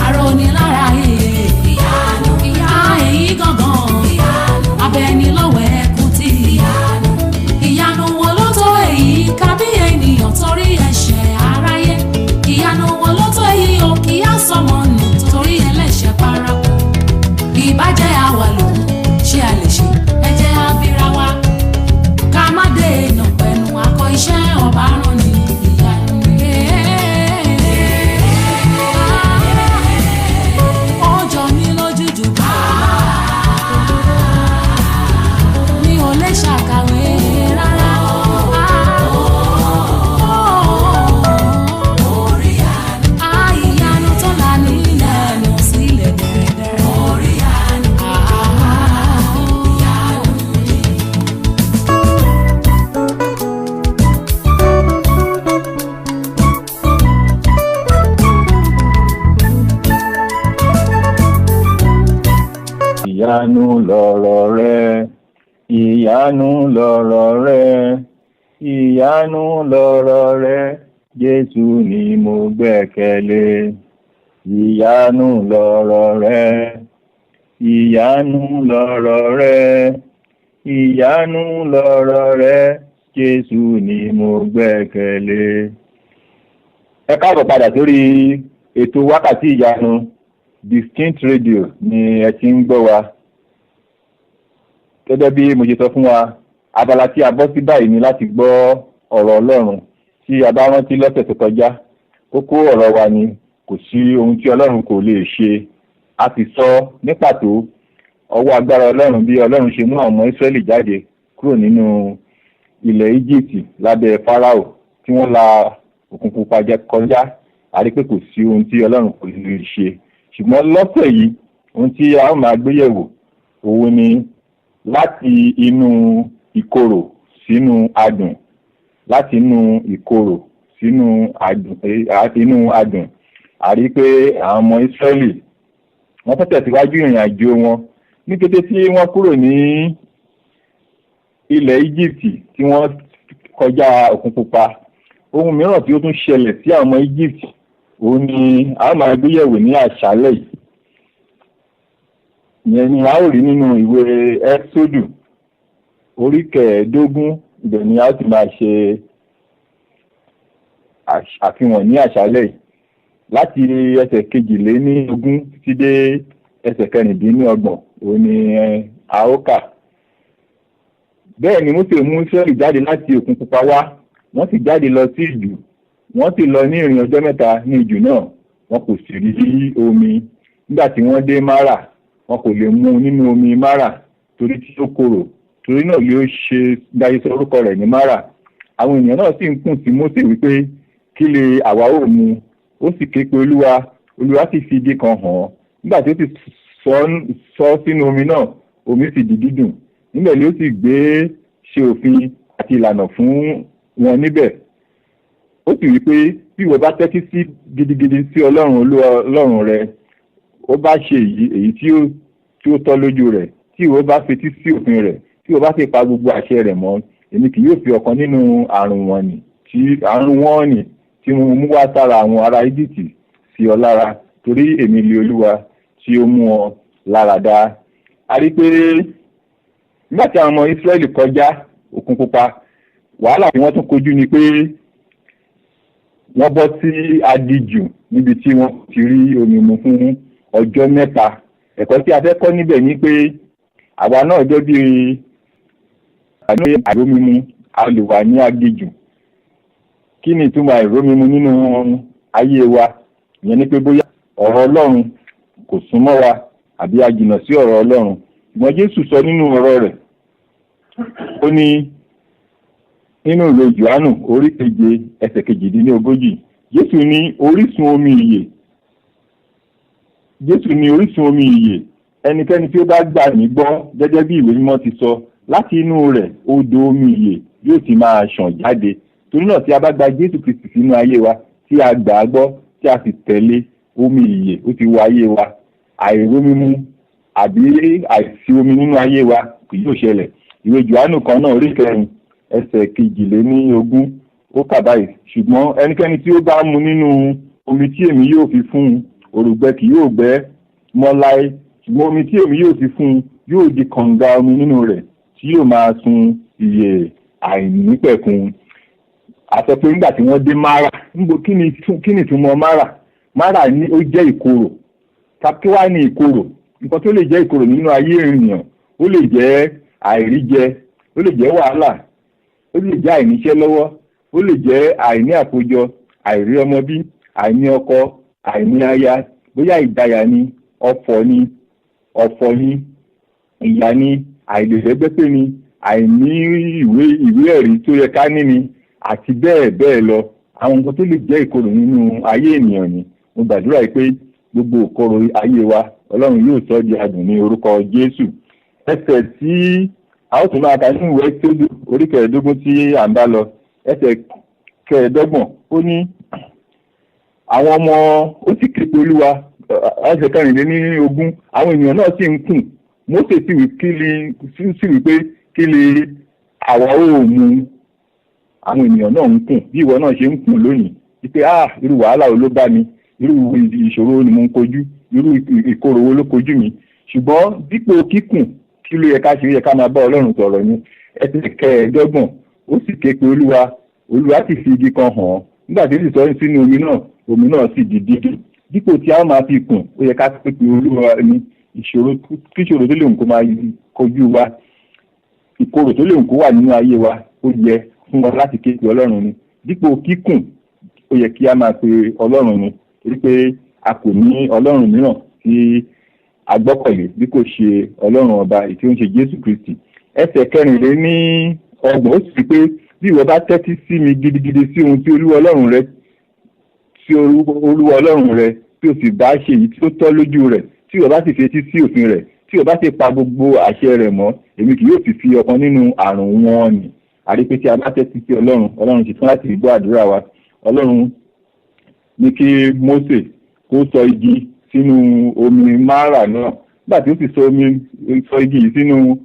arónilára yèyè. Ìyá èyí gangan abẹni lọ́wọ́ ẹkùn tí. Ìyanu wo ló tó èyí kábí ènìyàn torí ẹ̀ṣẹ̀ aráyé? Ìyanu wo ló tó èyí o kì í sọmọ nù torí ẹlẹ́ṣẹ̀ paraku? Ìbàjẹ́ àwa lòun ṣé a lè ṣe? Ẹ jẹ́ àfira wa ká má dènà pẹ̀lú akọ iṣẹ́ ọba rán ni ìyanu. Ó jọ mí lójú jù bá mi ò lè ṣàkàwé rárá. Ìyanu tó la nílẹ̀ nù sílẹ̀ dẹ̀rẹ̀dẹ̀rẹ̀. Ìyanu lọ̀rọ̀ rẹ, ìyanu lọ̀rọ̀ rẹ, ìyanu lọ̀rọ̀ rẹ, Jésù ni mo gbẹ́kẹ̀lé. Ìyanu lọ̀rọ̀ rẹ, ìyanu lọ̀rọ̀ rẹ, ìyanu lọ̀rọ̀ rẹ, Jésù ni mo gbẹ́kẹ̀lé. Ẹ káàbọ̀ padà sórí ètò Wákàtí Ìyanu. Distinct Radio ni ẹ ti ń gbọ́ wa. Gẹ́gẹ́ bí mo ṣe sọ fún wa, abala tí a bọ́ sí báyìí ni láti gbọ́ ọ̀rọ̀ Ọlọ́run. Tí a bá rántí lọ́sẹ̀ tó kọjá, kókó ọ̀rọ̀ wa ni "Kò sí ohun tí Ọlọ́run kò lè ṣe". A sì sọ ní pàtó ọwọ́ agbára Ọlọ́run, bí Ọlọ́run ṣe mú àwọn ọmọ Ísírẹ́lì jáde kúrò nínú ilẹ̀ Egypt lábẹ́ Fáráò, tí wọ́n la Òkun Pupa jẹ kọjá. A rí pé kò sí ohun tí Ọlọ́run kò lè ṣe. Ṣùgbọ́n lọ́sẹ̀ yìí, ohun tí a ó máa gbé yẹ̀wò òun ni láti inú ìkorò sínú adùn, láti inú ìkorò sínú adùn, àti inú adùn. A rí pé àwọn ọmọ Ísírẹ́lì, wọ́n tún tẹ̀síwájú ìrìn àjò wọn ní kété tí wọ́n kúrò ní ilẹ̀ Egypt, tí wọ́n kọjá Òkun Pupa. Ohun mìíràn tí ó tún ṣẹlẹ̀ sí àwọn ọmọ Egypt, òun ni a máa gbé yẹ̀wò ní àṣálẹ̀ yìí. Ìyẹn ni a ó rí nínú ìwé Ẹ́sódù orí 15. Ibẹ̀ ni a ó ti máa ṣe àfihàn ní àṣálẹ̀ yìí, láti ẹsẹ̀ 22 títí dé ẹsẹ̀ 26, òun ni a ó kà. Bẹ́ẹ̀ ni Mósè mú Ísírẹ́lì jáde láti Òkun Pupa wá, wọ́n sì jáde lọ sí ijù. Wọ́n sì lọ ní ìrìn ọjọ́ 3 ní ijù náà, wọn kò sì rí omi. Nígbà tí wọ́n dé Márà, wọn kò lè mu nínú omi Márà torí tí ó korò. Torí náà ló ṣe dáyé sọ orúkọ rẹ̀ ní Márà. Àwọn ènìyàn náà sì ń kùn sí Mósè wípé, "Kí lè àwa ó mu?" Ó sì ké pe Olúwa. Olúwa sì fi igi kan hàn án. Nígbà tí ó sì sọ sínú omi náà, omi sì di dídùn. Níbẹ̀ ni ó sì gbé ṣe òfin àti ìlànà fún wọn níbẹ̀. Ó sì wí pé, bí ìwọ bá tẹ́tí sí gidigidi sí Ọlọ́run Olúwa Ọlọ́run rẹ, ó bá ṣe èyí tí ó tọ́ lójú rẹ̀, tí ìwọ bá fetí sí òfin rẹ̀, tí ìwọ bá sì pa gbogbo àṣẹ rẹ̀ mọ́, èmi kì yóò fi ọ̀kan nínú àrùn wọ̀nnì tí mo mú wá sára àwọn ará Íjíbítì sí ọ lára, torí èmi ni Olúwa tí ó mú ọ lára dá. A rí pé nígbà tí àwọn ọmọ Ísírẹ́lì kọjá Òkun Pupa, wàhálà tí wọ́n tún kojú ni pé wọ́n bọ́ sí aginjù níbi tí wọ́n ti rí omi mu fún ọjọ́ 3. Ẹ̀kọ́ tí a fẹ́ kọ́ níbẹ̀ ni pé àwa náà jẹ́ bí àìrómimu, a lè wà ní aginjù. Kí ni ìtumọ̀ àìrómimu nínú ayé wa? Ìyẹn ni pé bóyá ọ̀rọ̀ Ọlọ́run kò súnmọ́ wa àbí a jìnnà sí ọ̀rọ̀ Ọlọ́run. Ṣùgbọ́n Jésù sọ nínú ọ̀rọ̀ rẹ̀, ó ní nínú ìwé Jòhánù orí 7 ẹsẹ̀ 38, Jésù ní orísun omi ìyè. Jésù ní orísun omi ìyè. Ẹnikẹ́ni tí ó bá gbà mí gbọ́, gẹ́gẹ́ bí ìwé mímọ́ ti sọ, láti inú rẹ̀ odò omi ìyè yóò ti máa ṣàn jáde. Torí náà, tí a bá gba Jésù Kristi sínú ayé wa, tí a gbà á gbọ́, tí a sì tẹ̀lé, omi ìyè ó ti wọ ayé wa. Àìrómimu àbí àìsí omi nínú ayé wa kì yóò ṣẹlẹ̀. Ìwé Jòhánù kan náà, orí 4 ẹsẹ̀ 22, ó kà báyìí: "Ṣùgbọ́n ẹnikẹ́ni tí ó bá mu nínú omi tí èmi yóò fi fún un, òrùngbẹ kì yóò gbẹ mọ́ láé, ṣùgbọ́n omi tí èmi yóò fi fún un yóò di kànga omi nínú rẹ̀ tí yóò máa sun ìyè àìnípẹ̀kun." A sọ pé nígbà tí wọ́n dé Mara, níbo? Kí ni ìtumọ̀ Mara? Mara ní ó jẹ́ ìkorò. Kí wá ní ìkorò? Nǹkan tó lè jẹ́ ìkorò nínú ayé ènìyàn, ó lè jẹ́ àìríjẹ, ó lè jẹ́ wàhálà, ó lè jẹ́ àìníṣẹ́ lọ́wọ́, ó lè jẹ́ àìní àkójọ, àìrí ọmọ bí, àìní ọkọ, àìní aya, bóyá ìdáyà ni, ọ̀fọ̀ ni, ọ̀fọ̀ ni, ìyà ni, àìlèlẹ́gbẹ́pẹ́ ni, àìní ìwé ẹ̀rí tó yẹ ká ní ni, àti bẹ́ẹ̀ bẹ́ẹ̀ lọ. Àwọn nǹkan tó lè jẹ́ ìkorò nínú ayé ènìyàn ni. Mo gbàdúrà yìí pé gbogbo ìkorò ayé wa, Ọlọ́run yóò sọ di adùn ní orúkọ Jésù. Ẹsẹ̀ tí a ó tún máa kà nínú ìwé Ẹ́kísódù orí 15 tí à ń bá lọ, ẹsẹ̀ 25, ó ní àwọn ọmọ ó sì ké pe Olúwa. Ẹsẹ̀ 24, àwọn ènìyàn náà sì ń kùn. Mósè sì wí pé, "Kí ni àwa ó mu?" Àwọn ènìyàn náà ń kùn bí ìwọ náà ṣe ń kùn lónìí wípé, "Ah, irú wàhálà wo ló bá mi? Irú ìṣòro wo ni mo ń kojú? Irú ìkorò wo ló kojú mi?" Ṣùgbọ́n dípò kíkùn, kí ló yẹ ká ṣe? Ó yẹ ká máa bá Ọlọ́run sọ̀rọ̀ ni. Ẹsẹ̀ 25, ó sì ké pe Olúwa, Olúwa sì fi igi kan hàn án. Nígbà tí ó sì sọ sínú omi náà, omi náà sì di dídùn. Dípò tí a máa fi kùn, ó yẹ ká ké pe Olúwa ní ìṣòro. Kí ìṣòro tó lè kó máa kojú wa, ìkorò tó lè kó wà nínú ayé wa, ó yẹ fún wa láti ké pe Ọlọ́run ni. Dípò kíkùn, ó yẹ kí a máa pe Ọlọ́run ni, torí pé a kò ní ọlọ́run mìíràn tí a gbọ́kànlé bí kò ṣe Ọlọ́run ọba tí ó ń ṣe Jésù Kristi. Ẹsẹ̀ 34, ó sì wí pé, "Bí ìwọ bá tẹ́tí sí mi gidigidi sí ohun tí Olúwa Ọlọ́run rẹ, sí Olúwa Ọlọ́run rẹ, tí o sì bá ṣe èyí tí ó tọ́ lójú rẹ̀, tí ìwọ bá sì fetí sí òfin rẹ̀, tí ìwọ bá sì pa gbogbo àṣẹ rẹ̀ mọ́, èmi kì yóò sì fi ọ̀kan nínú àrùn wọn nì." Àrí pé tí a bá tẹ́tí sí Ọlọ́run, Ọlọ́run ti tán láti gbọ́ àdúrà wa. Ọlọ́run ní kí Mósè kó sọ igi sínú omi Mara náà. Nígbà tí ó sì sọ igi yìí sínú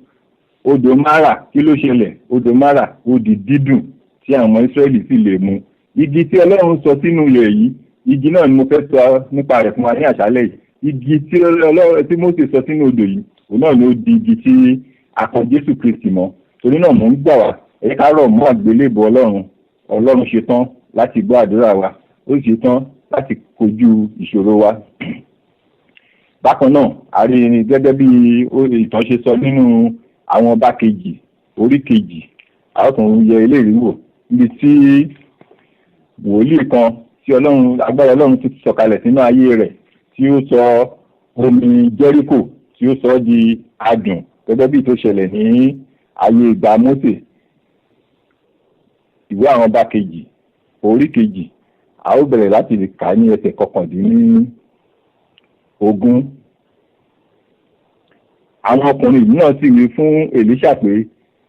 odò Mara, kí ló ṣẹlẹ̀? Odò Mara ó di dídùn tí àwọn ọmọ Ísírẹ́lì sì lè mu. Igi tí Ọlọ́run sọ sínú ilẹ̀ yìí, igi náà ni mo fẹ́ sọ nípa rẹ̀ fún wa ní àṣálẹ́ yìí. Igi tí Ọlọ́run tí Mósè sọ sínú odò yìí, òun náà ló di igi tí a kan Jésù Kristi mọ́. Torí náà, mò ń gbà wá, ẹ ká rọ̀ mọ́ àgbélébùú Ọlọ́run. Ọlọ́run ṣetán láti gbọ́ àdúrà wa, ó sì ṣetán láti kojú ìṣòro wa. Bákan náà, a rí i gẹ́gẹ́ bí ìtàn ṣe sọ nínú Àwọn Ọba Kejì orí 2. A ó tún yẹ eléyìí wò níbi tí wòlíì kan tí Ọlọ́run, agbára Ọlọ́run ti sọ̀kalẹ̀ sínú ayé rẹ̀, tí ó sọ omi Jẹ́ríkò, tí ó sọ ọ́ di adùn, gẹ́gẹ́ bí tó ṣẹlẹ̀ ní ayé ìgbà Mósè. Ìwé Àwọn Ọba Kejì orí 2, a ó bẹ̀rẹ̀ láti kà á ní ẹsẹ̀ 19. 20. Àwọn ọkùnrin ìlú náà sì wí fún Èlíṣà pé,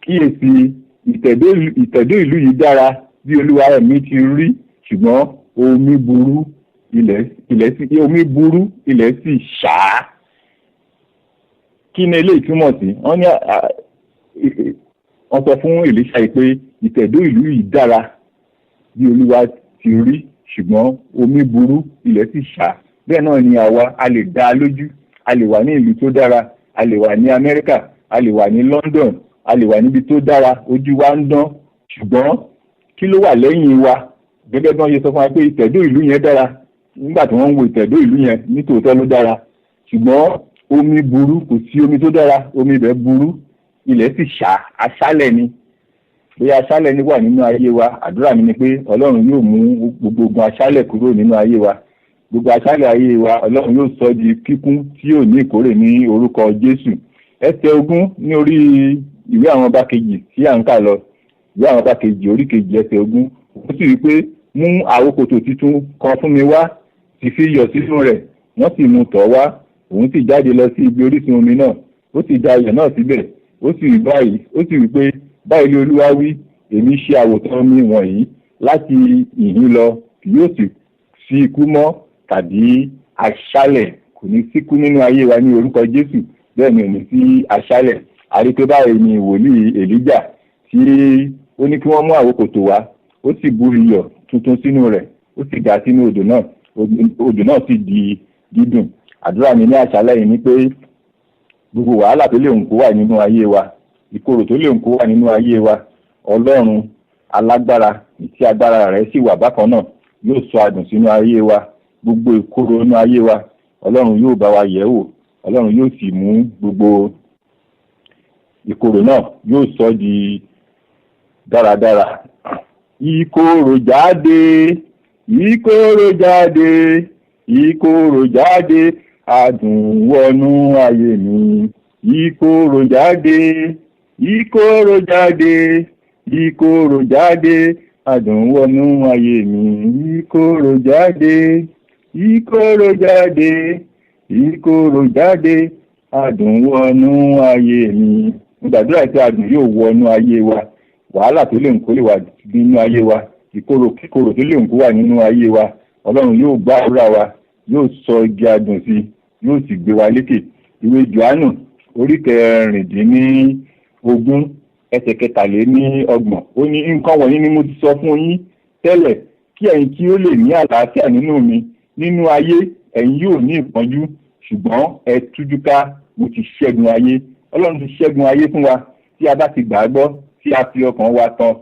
"Kíyèsí, ìtẹ̀dó ìlú yìí dára bí olúwa mi ti rí, ṣùgbọ́n omi burú, ilẹ̀ sì ṣá." Kí ni eléyìí túmọ̀ sí? Wọ́n ní wọ́n sọ fún Èlíṣà yìí pé ìtẹ̀dó ìlú yìí dára bí olúwa ti rí, ṣùgbọ́n omi burú, ilẹ̀ sì ṣá. Bẹ́ẹ̀ náà ni àwa, a lè dá a lójú, a lè wà ní ìlú tó dára, a lè wà ní Amẹ́ríkà, a lè wà ní London, a lè wà níbi tó dára, ojú wa ń dán, ṣùgbọ́n kí ló wà lẹ́yìn wa? Gẹ́gẹ́ bí wọ́n ṣe sọ fún wa pé ìtẹ̀dó ìlú yẹn dára, nígbà tí wọ́n ń wo ìtẹ̀dó ìlú yẹn, nítòótọ́ ló dára, ṣùgbọ́n omi burú, kò sí omi tó dára, omi ibẹ̀ burú, ilẹ̀ sì ṣá, aṣálẹ̀ ni. Bóyá aṣálẹ̀ ni wà nínú ayé wa, àdúrà mi ni pé Ọlọ́run yóò mú gbogbo ogun aṣálẹ̀ kúrò nínú ayé wa. Gbogbo aṣálẹ̀ ayé wa, Ọlọ́run yóò sọ di kíkún tí yóò ní ìkórè ní orúkọ Jésù. Ẹsẹ̀ 20 ní orí Ìwé Àwọn Ọba Kejì tí à ń kà lọ, Ìwé Àwọn Ọba Kejì orí 2, ẹsẹ̀ 20, ó sì rí pé, "Mú àwokòtò tuntun kan fún mi wá, sì fi iyọ̀ sínú rẹ̀." Wọ́n sì mú tọ̀ wá. Òun sì jáde lọ sí ibi orísun omi náà, ó sì da iyọ̀ náà síbẹ̀, ó sì rí báyìí, ó sì wí pé, "Báyìí ni Olúwa wí: Èmi ṣe àwòtán omi wọ̀nyí, láti ìhín lọ kì yóò sì sí ikú mọ́ tàbí aṣálẹ̀." Kò ní síkú nínú ayé wa ní orúkọ Jésù, bẹ́ẹ̀ ni ò ní sí aṣálẹ̀. Àrí pé báyìí ni wòlíì Èlíjà tí ó ní kí wọ́n mú àwokòtò wá, ó sì bu iyọ̀ tuntun sínú rẹ̀, ó sì dà sínú odò náà, odò náà sì di dídùn. Àdúrà mi ní àṣálẹ́ yìí ni pé gbogbo wàhálà tó lè ń kó wà nínú ayé wa, ìkorò tó lè ń kó wà nínú ayé wa, Ọlọ́run alágbára tí agbára rẹ̀ sì wà bákan náà yóò sọ adùn sínú ayé wa. Gbogbo ìkorò inú ayé wa, Ọlọ́run yóò bá wa yẹ̀ wò, Ọlọ́run yóò sì mú gbogbo ìkorò náà, yóò sọ di dáradára. Ìkorò jáde, ìkorò jáde, ìkorò jáde, adùn wọnú ayé mi. Ìkorò jáde, ìkorò jáde, ìkorò jáde, adùn wọnú ayé mi. Ìkorò jáde, ìkorò jáde, ìkorò jáde, adùn wọnú ayé mi. Mo gbàdúrà pé adùn yóò wọnú ayé wa. Wàhálà tó lè ń kó lè wà nínú ayé wa, ìkorò kíkorò tó lè ń kó wà nínú ayé wa, Ọlọ́run yóò gbọ́ àdúrà wa, yóò sọ igi adùn sí, yóò sì gbé wa lékè. Ìwé Jòhánù orí 16, ẹsẹ̀ 33, ó ní, "Nǹkan wọ̀nyí ni mo ti sọ fún yín tẹ́lẹ̀, kí ẹ̀yin kí ó lè ní àlàáfíà nínú mi. Nínú ayé ẹ̀yin yóò ní ìpọ́njú, ṣùgbọ́n ẹ tújú ká, mo ti ṣẹ́gun ayé." Ọlọ́run ti ṣẹ́gun ayé fún wa tí a bá ti gbà á gbọ́, tí a fi ọkàn wa tán.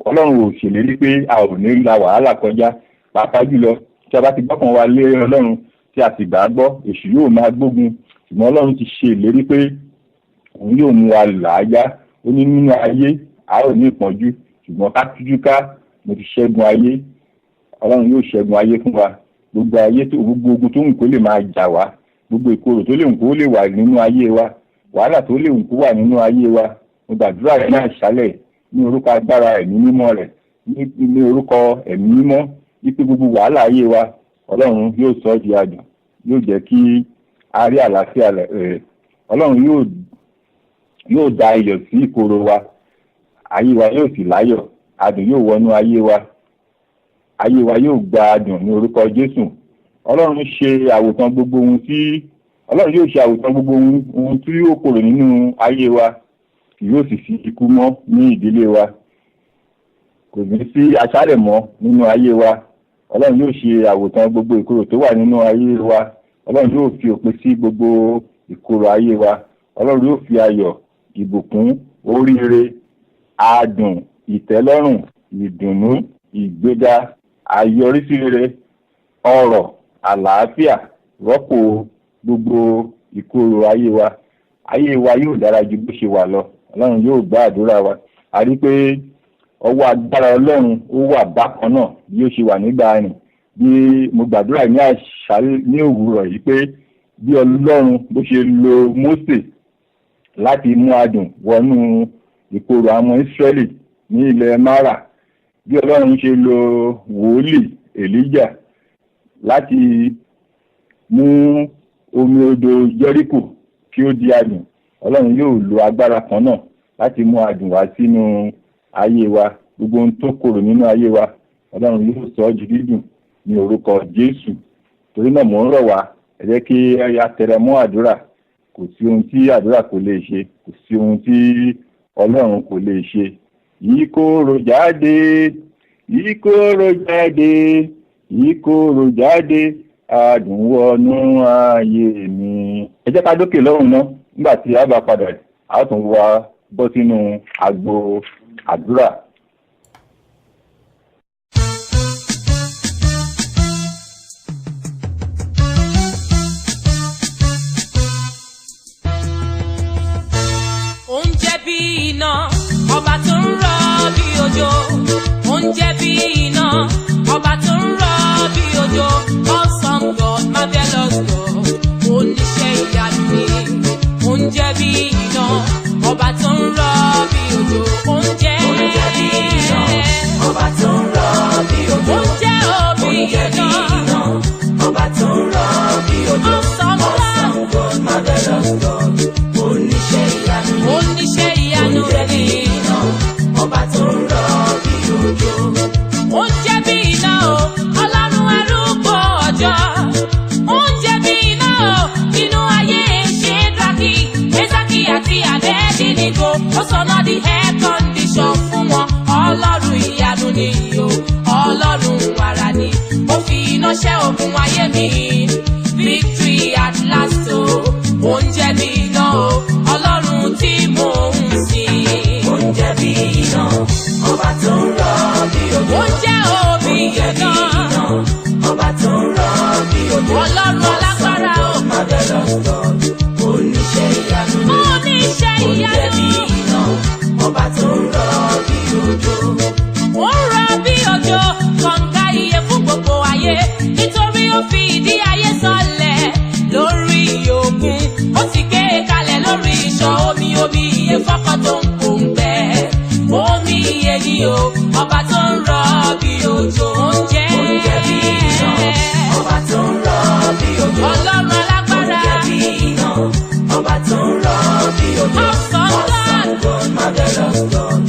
Ọlọ́run ò ṣèlérí pé a ò ní la wàhálà kọjá, pàápàá jùlọ tí a bá ti gbọ́kàn wa lé Ọlọ́run, tí a sì gbà á gbọ́. Èṣù yóò máa gbógun, ṣùgbọ́n Ọlọ́run ti ṣe ìlérí pé òun yóò mú wa là á já. Ó ní nínú ayé a ó ní ìpọ́njú, ṣùgbọ́n ká tújú ká, mo ti ṣẹ́gun ayé. Ọlọ́run yóò ṣẹ́gun ayé fún wa. Gbogbo ayé tó, gbogbo ogun tó ń kó lè máa jà wá, gbogbo ìkorò tó lè ń kó lè wà nínú ayé wa, wàhálà tó lè ń kó wà nínú ayé wa, mo gbàdúrà rẹ̀ ní àṣálẹ̀ ní orúkọ agbára Ẹ̀mí Mímọ́ rẹ̀, ní orúkọ Ẹ̀mí Mímọ́, wípé gbogbo wàhálà ayé wa, Ọlọ́run yóò sọ ọ́ di adùn, yóò jẹ́ kí a rí àlàáfíà rẹ̀. Ọlọ́run yóò da iyọ̀ sí ìkorò wa, ayé wa yóò sì láyọ̀, adùn yóò wọnú ayé wa, ayé wa yóò gba adùn ní orúkọ Jésù. Ọlọ́run ṣe àwòtán gbogbo ohun tí Ọlọ́run yóò ṣe àwòtán gbogbo ohun tí yóò korò nínú ayé wa. Kì yóò sì sí ikú mọ́ ní ìdílé wa, kò ní sí aṣálẹ̀ mọ́ nínú ayé wa. Ọlọ́run yóò ṣe àwòtán gbogbo ìkorò tó wà nínú ayé wa. Ọlọ́run yóò fi òpin sí gbogbo ìkorò ayé wa. Ọlọ́run yóò fi ayọ̀, ìbùkún, oríire, adùn, ìtẹ́lọ́rùn, ìdùnnú, ìgbéga, àyọrísí rere, ọrọ̀, àlàáfíà rọ́pò gbogbo ìkorò ayé wa. Ayé wa yóò dára ju bó ṣe wà lọ. Ọlọ́run yóò gbọ́ àdúrà wa. A rí pé ọwọ́ agbára Ọlọ́run ó wà bákan náà bí ó ṣe wà nígbà rìn. Bí mo gbàdúrà ní àṣálẹ́, ní òwúrọ̀ yìí, pé bí Ọlọ́run bó ṣe lo Mósè láti mú adùn wọnú ìkorò àwọn Ísírẹ́lì ní ilẹ̀ Mara, bí Ọlọ́run ṣe lo wòlíì Èlíjà láti mú omi odò Jẹ́ríkò kí ó di adùn, Ọlọ́run yóò lo agbára kan náà láti mú adùn wá sínú ayé wa. Gbogbo ohun tó korò nínú ayé wa, Ọlọ́run yóò sọ ọ́ di dídùn ní orúkọ Jésù. Torí náà, mò ń rọ̀ wá, ẹ jẹ́ kí a tẹra mọ́ àdúrà. Kò sí ohun tí àdúrà kò lè ṣe, kò sí ohun tí Ọlọ́run kò lè ṣe. Ìkorò jáde, ìkorò jáde, ìkorò jáde, adùn wọnú ayé mi. Ẹ jẹ́ ká dókè lọ́hùn náà. Nígbà tí a bá padà, a tún wá bọ́ sínú agbo àdúrà. Oúnjẹ bí iná, ọba tó ń rọ̀ bí òjò. Oúnjẹ bí iná, ọba tó ń rọ̀ bí òjò. Awesome God, marvelous God, oníṣẹ́ ìyanu ni. Oúnjẹ bí iná, ọba tó ń rọ̀ bí òjò. Oúnjẹ. Oúnjẹ bí iná, ọba tó ń rọ̀ bí òjò. Oúnjẹ òbí Oúnjẹ bí iná. iná, ọba tó ń rọ̀ bí òjò. Awesome God. Awesome God, marvelous God, oníṣẹ́ ìyanu ni. Oníṣẹ́ ìyanu Oúnjẹ bí ni. iná, ọba tó ń rọ̀ bí òjò. Oúnjẹ bí iná o, Ọlọ́run arúgbó ọjọ́. Oúnjẹ bí iná o, nínú ayé Ṣédraki, Mẹ́sàkì àti Abẹ́dínígò. Ó sọná di air condition fún wọn. Ọlọ́run ìyanu ni o, Ọlọ́run wàrà ni. Ó fi iná ṣẹ́ ogun ayé mi. Victory at last o, oúnjẹ bí iná o, Ọlọ́run tí mò ń sìn. Oúnjẹ bí iná, ọba tó ń rọ̀ bí òjò. Oúnjẹ òbí Oúnjẹ bí iná. iná, ọba tó ń rọ̀ bí òjò. Ọlọ́run alágbára o. Marvelous God, oníṣẹ́ ìyanu ni. Oníṣẹ́ Oúnjẹ bí ìyanu. iná, ọba tó ń rọ̀ bí òjò. Ó ń rọ̀ bí òjò, kànga iye fún gbogbo ayé. Nítorí ó fi ìdí ayé sọlẹ̀ lórí òkun. Ó sì gbé e kalẹ̀ lórí ìṣàn omi, omi iye fọ́kàn tó ń kó ń gbẹ. Omi iye ni o, ọba tó ń rọ̀ bí òjò. Oúnjẹ. Oúnjẹ bí iná, ọba tó ń rọ̀ bí òjò. Ọlọ́run alágbára. Oúnjẹ bí iná, ọba tó ń rọ̀ bí òjò. Awesome God. Awesome God, marvelous God,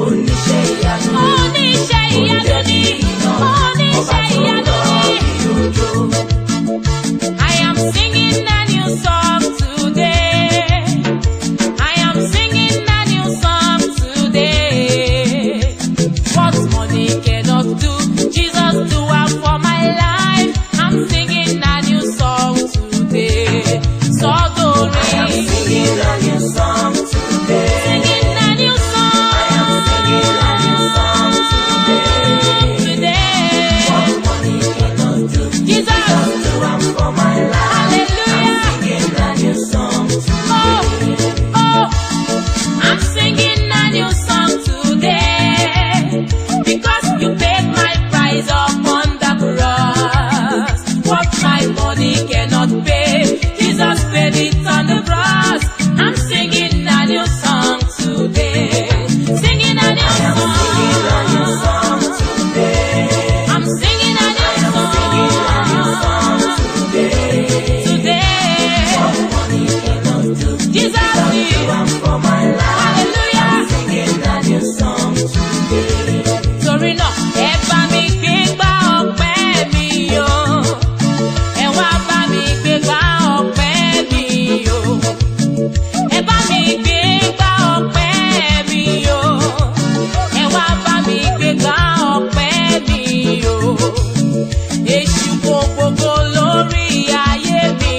oníṣẹ́ ìyanu ni. Oníṣẹ́ ìyanu Oúnjẹ ni. bí iná, ọba Oníṣẹ́ tó ń ìyanu rọ̀ ni. bí òjò. I am singing a new song today. I am singing a new song today. What money cannot do, Jesus do it for my life. I'm singing a new song today. So glory. I am singing a new song today. Singing a new song I am singing a new song today. today. What money cannot do, Jesus. do am for my life. Hallelujah. I'm singing a new song today. Oh, oh, I'm singing a new song today because you paid my price upon the cross. What my money cannot pay, Jesus paid it on the cross. I'm singing a new song today. Singing a new I am singing a new song. song today. I'm singing a new I am singing a new song song today. today. What money cannot do, Jesus, do am for my life. hallelujah. I'm singing a new song today. Torí náà, ẹ bá mi gbé gbá ọpẹ́ mi o, ẹ wá bá mi gbé gbá ọpẹ́ mi o, ẹ bá mi gbé gbá ọpẹ́ mi o, ẹ wá bá mi gbé gbá ọpẹ́ mi o. Èṣù kò gbogbo lórí ayé mi,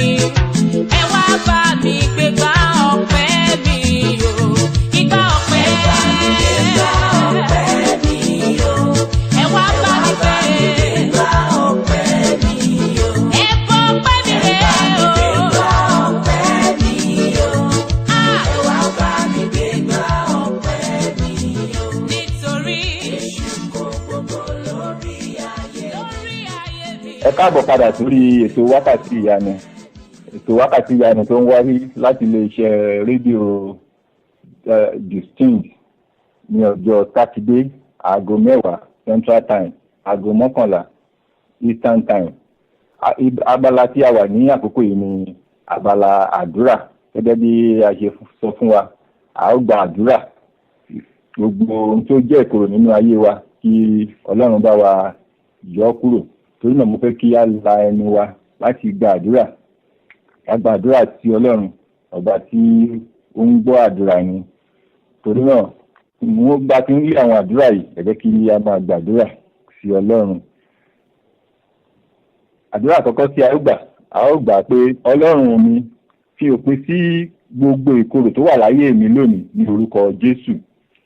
ẹ wá bá mi gbé gbá ọpẹ́ mi o, ìgbà ọpẹ́. Gbé gbá ọpẹ́ mi o. Ẹ wá bá mi gbé. Gbé gbá ọpẹ́ mi o. Ẹ bọ́ pẹ́ mi rè o. Gbé gbá ọpẹ́ mi o. Ah, Ẹ wá bá mi gbé gbá ọpẹ́ mi o. nítorí Èṣù kò gbogbo lórí ayé. lórí ayé mi. Ẹ káàbọ̀ padà sórí ètò Wákàtí Ìyanu, ètò Wákàtí Ìyanu tó ń wáyé láti iléeṣẹ́ rédíò Distinct ní ọjọ́ Sátidé, aago 10 Central Time, aago 11 Eastern Time. Abala tí a wà ní àkókò yìí ni Abala àdúrà, gẹ́gẹ́ bí a ṣe sọ fún wa, a ó gba àdúrà. Gbogbo ohun tó jẹ́ ìkorò nínú ayé wa, kí Ọlọ́run bá wa yọ kúrò. Torí náà, mo fẹ́ kí á la ẹnu wa láti gba àdúrà. Ká gba àdúrà sí Ọlọ́run, ọba tí ó ń gbọ́ àdúrà ni. Torí náà, mo bá ti ń rí àwọn àdúrà yìí, ẹ jẹ́ kí a máa gbàdúrà sí Ọlọ́run. Àdúrà àkọ́kọ́ tí a ó gbà, a ó gbà pé, Ọlọ́run mi, fi òpin sí gbogbo ìkorò tó wà láyé mi lónìí ní orúkọ Jésù.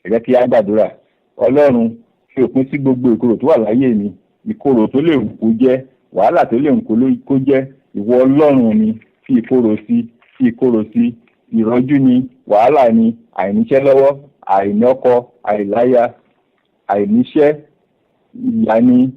Ẹ jẹ́ kí a gbàdúrà. Ọlọ́run, fi òpin sí gbogbo ìkorò tó wà láyé mi. Ìkorò tó lè wù kó jẹ́, wàhálà tó lè wù kó jẹ́, ìwọ Ọlọ́run mi, fi ìkorò sí, fi ìkorò sí. Ìrọ́jú ni, wàhálà ni, àìníṣẹ́ lọ́wọ́, àìní ọkọ, àìláya, àìníṣẹ́, ìyà ni,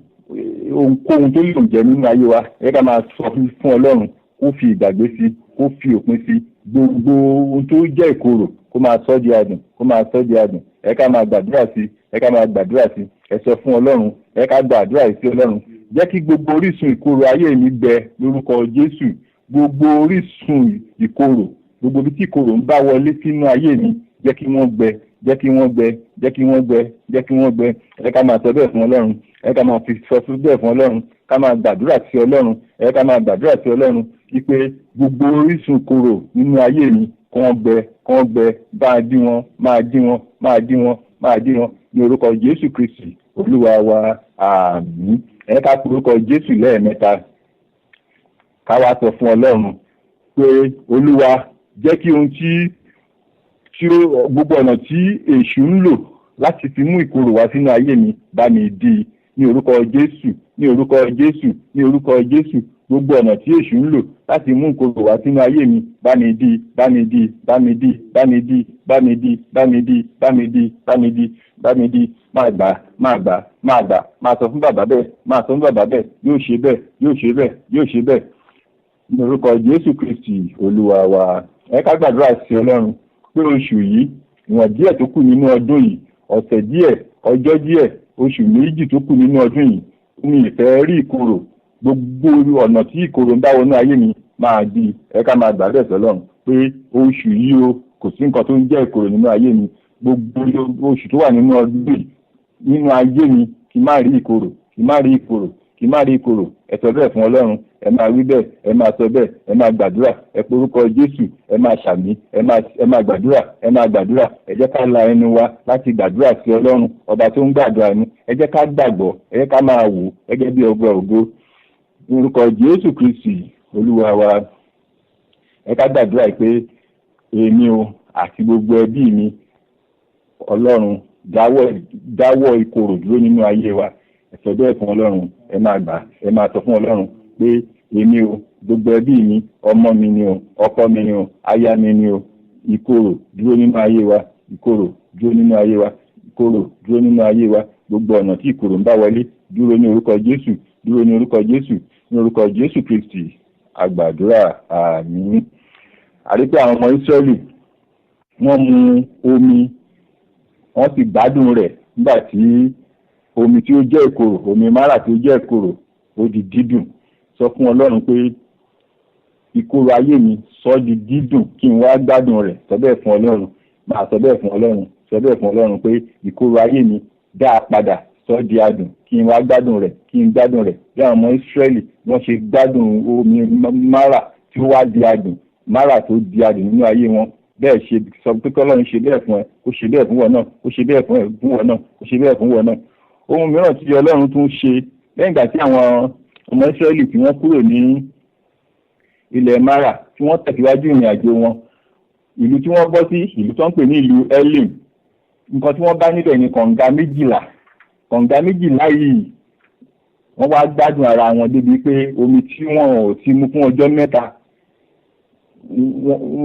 ohunkóhun tó lè jẹ́ nínú ayé wa, ẹ ká máa sọ fún Ọlọ́run kó fi ìgbàgbé sí, kó fi òpin sí gbogbo ohun tó jẹ́ ìkorò, kó máa sọ di adùn, kó máa sọ di adùn. Ẹ ká máa gbàdúrà sí, ẹ ká máa gbàdúrà sí. Ẹ sọ fún Ọlọ́run, ẹ ká gbàdúrà sí Ọlọ́run. Jẹ́ kí gbogbo orísun ìkorò ayé mi gbẹ lórúkọ Jésù. Gbogbo orísun ìkorò, gbogbo ibi tí ìkorò ń bá wọlé sínú ayé mi, jẹ́ kí wọ́n gbẹ, jẹ́ kí wọ́n gbẹ, jẹ́ kí wọ́n gbẹ, jẹ́ kí wọ́n gbẹ. Ẹ ká máa sọ bẹ́ẹ̀ fún Ọlọ́run. Ẹ ká máa fi sọ fún bẹ́ẹ̀ fún Ọlọ́run. Ká máa gbàdúrà sí Ọlọ́run. Ẹ ká máa gbàdúrà sí Ọlọ́run wípé gbogbo orísun ìkorò nínú ayé mi, kí wọ́n gbẹ, kí wọ́n gbẹ. Bá a dí wọn, máa dí wọn, máa dí wọn, máa dí wọn, ní orúkọ Jésù Kristi Olúwa wa, àmín. Ẹ ká pe orúkọ Jésù lẹ́ẹ̀mẹ́ta. Ká wá sọ fún Ọlọ́run pé, Olúwa, jẹ́ kí ohun tí ó gbogbo ọ̀nà tí èṣù ń lò láti fi mú ìkorò wá sínú ayé mi, bá mi dí i ní orúkọ Jésù, ní orúkọ Jésù, ní orúkọ Jésù. Gbogbo ọ̀nà tí èṣù ń lò láti mú ìkorò wá sínú ayé mi, bá mi dí, bá mi dí, bá mi dí, bá mi dí, bá mi dí, bá mi dí, bá mi dí, bá mi dí, bá mi dí. Máa gbà, máa gbà, máa gbà. Máa sọ fún bàbá bẹ́ẹ̀, máa sọ fún bàbá bẹ́ẹ̀. Yóò ṣe bẹ́ẹ̀, yóò ṣe bẹ́ẹ̀, yóò ṣe bẹ́ẹ̀, ní orúkọ Jésù Kristi Olúwa wa. Ẹ ká gbàdúrà sí Ọlọ́run pé oṣù yìí, ìwọ̀n díẹ̀ tó kù nínú ọdún yìí, ọ̀sẹ̀ díẹ̀, ọjọ́ díẹ̀, oṣù 2 tó kù nínú ọdún yìí, mi ò fẹ́ rí ìkorò. Gbogbo ọ̀nà tí ìkorò ń bá wọnú ayé mi, máa di. Ẹ ká máa gbàdúrà sí Ọlọ́run pé oṣù yìí o, kò sí nǹkan tó ń jẹ́ ìkorò nínú ayé mi. Gbogbo oṣù tó wà nínú ọdún yìí nínú ayé mi, kí n má rí ìkorò, kí n má rí ìkorò, kí n má rí ìkorò. Ẹ sọ bẹ́ẹ̀ fún Ọlọ́run. Ẹ máa wí bẹ́ẹ̀, ẹ máa sọ bẹ́ẹ̀, ẹ máa gbàdúrà. Ẹ porúkọ Jésù, ẹ máa ṣàmín, ẹ máa gbàdúrà, ẹ máa gbàdúrà. Ẹ jẹ́ ká la ẹnu wa láti gbàdúrà sí Ọlọ́run, ọba tó ń gbàdúrà ni. Ẹ jẹ́ ká gbàgbọ́, ẹ jẹ́ ká máa wò gẹ́gẹ́ bí ọgbà ògo, orúkọ Jésù Kristi Olúwa wa. Ẹ ká gbàdúrà pé, èmi o àti gbogbo ẹbí mi, Ọlọ́run, dáwọ́ ìkorò dúró nínú ayé wa. Ẹ sọ bẹ́ẹ̀ fún Ọlọ́run. Ẹ máa gbà, ẹ máa sọ fún Ọlọ́run pé èmi o, gbogbo ẹbí mi, ọmọ mi ni o, ọkọ mi ni o, aya mi ni o, ìkorò dúró nínú ayé wa, ìkorò dúró nínú ayé wa, ìkorò dúró nínú ayé wa. Gbogbo ọ̀nà tí ìkorò ń bá wọlé, dúró ní orúkọ Jésù, dúró ní orúkọ Jésù, ní orúkọ Jésù Kristi a gbàdúrà, àmín. Àrí pé àwọn ọmọ Ísírẹ́lì, wọ́n mu omi, wọ́n sì gbádùn rẹ̀ nígbà tí omi tí ó jẹ́ ìkorò, omi Márà tí ó jẹ́ ìkorò, ó di dídùn. Sọ fún Ọlọ́run pé, ìkorò ayé mi, sọ di dídùn kí n wá gbádùn rẹ̀. Sọ bẹ́ẹ̀ fún Ọlọ́run. Máa sọ bẹ́ẹ̀ fún Ọlọ́run. Sọ bẹ́ẹ̀ fún Ọlọ́run pé, ìkorò ayé mi, dá a padà, sọ di adùn kí n wá gbádùn rẹ̀, kí n gbádùn rẹ̀ bí àwọn ọmọ Ísírẹ́lì wọ́n ṣe gbádùn omi Márà tí ó wá di adùn, Márà tó di adùn nínú ayé wọn. Bẹ́ẹ̀ ṣe sọ pé kọ́lọ́run ṣe bẹ́ẹ̀ fún ẹ, kó ṣe bẹ́ẹ̀ fún wọn náà, kó ṣe bẹ́ẹ̀ fún ẹ, fún wọn náà, kó ṣe bẹ́ẹ̀ fún wọn náà. Ohun mìíràn tí Ọlọ́run tún ṣe lẹ́yìn ìgbà tí àwọn ọmọ Ísírẹ́lì tí wọ́n kúrò ní ilẹ̀ Márà, tí wọ́n tẹ̀síwájú ìrìn àjò wọn, ìlú tí wọ́n bọ́ sí, ìlú tó ń pè ní ìlú Elim, nǹkan tí wọ́n bá níbẹ̀ ní kànga 12. Kànga 12 yìí, wọ́n wá gbádùn ara wọn débi pé omi tí wọ́n ò ti mu fún ọjọ́ 3,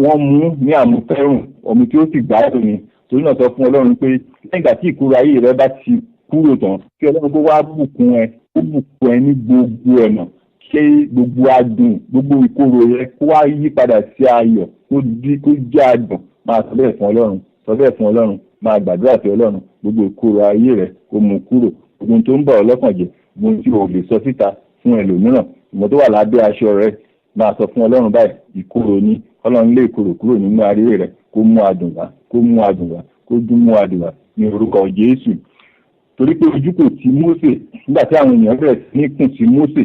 wọ́n mú ní àmúfẹ́rùn, omi tí ó sì gbádùn ni. Torí náà, sọ fún Ọlọ́run pé lẹ́yìn ìgbà tí ìkorò ayé rẹ bá ti kúrò tán, kí Ọlọ́run kó wá bùkún ẹ, kó bùkún ẹ ní gbogbo ọ̀nà, kí gbogbo adùn, gbogbo ìkorò rẹ kó wá yí padà sí ayọ̀, kó di, kó jẹ́ adùn. Máa sọ bẹ́ẹ̀ fún Ọlọ́run, sọ bẹ́ẹ̀ fún Ọlọ́run, máa gbàdúrà sí Ọlọ́run. Gbogbo ìkorò ayé rẹ, kó mú kúrò. Gbogbo tó ń bà ọ́ lọ́kàn jẹ́, gbogbo tí o lè sọ síta fún ẹlòmíràn, ìmọ̀ tó wà lábẹ́ aṣọ rẹ, Máa sọ fún Ọlọ́run báyìí, ìkorò ni, Ọlọ́run lé ìkorò kúrò nínú ayé rẹ, kó mú adùn wá, kó mú adùn wá, kó dún mú adùn wá ní orúkọ Jésù. Torí pé ojú kò ti Mósè nígbà tí àwọn èèyàn bẹ̀rẹ̀ sí ní kùn sí Mósè,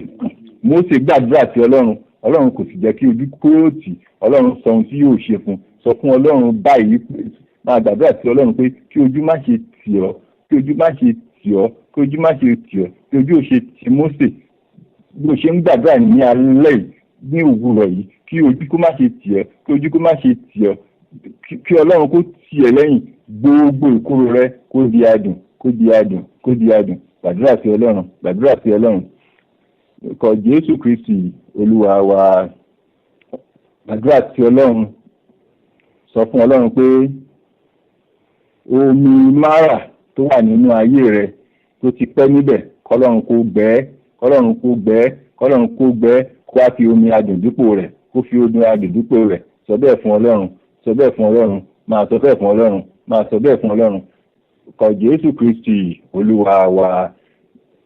Mósè gbàdúrà sí Ọlọ́run, Ọlọ́run kò sì jẹ́ kí ojú kúrò tì. Ọlọ́run sọ ohun tí yóò ṣe fún. Sọ fún Ọlọ́run báyìí, máa gbàdúrà sí Ọlọ́run pé kí ojú má ṣe tì ọ́, kí ojú má ṣe tì ọ́, kí ojú má ṣe tì ọ́, kí ojú ò ṣe tì Mósè. Bí o ṣe ń gbàdúrà ní alẹ́ yìí, ní òwúrọ̀ yìí, kí ojú kó má ṣe tì ọ́, kí ojú kó má ṣe tì ọ́, kí Ọlọ́run kó tì ẹ́ lẹ́yìn, gbogbo ìkorò rẹ kó di adùn, kó di adùn, kó di adùn. Gbàdúrà sí Ọlọ́run, gbàdúrà sí Ọlọ́run. Kọ Jésù Kristi Olúwa wa. Gbàdúrà sí Ọlọ́run, sọ fún Ọlọ́run pé omi Mara tó wà nínú ayé rẹ tó ti pẹ́ níbẹ̀, kọ́lọ́run kó gbẹ, kọ́lọ́run kó gbẹ, kọ́lọ́run kó gbẹ, kó wá fi omi adùn dípò rẹ̀, kó fi omi adùn dípò rẹ̀. Sọ bẹ́ẹ̀ fún Ọlọ́run, sọ bẹ́ẹ̀ fún Ọlọ́run, máa sọ bẹ́ẹ̀ fún Ọlọ́run, máa sọ bẹ́ẹ̀ fún Ọlọ́run. Kọ Jésù Kristi Olúwa wa.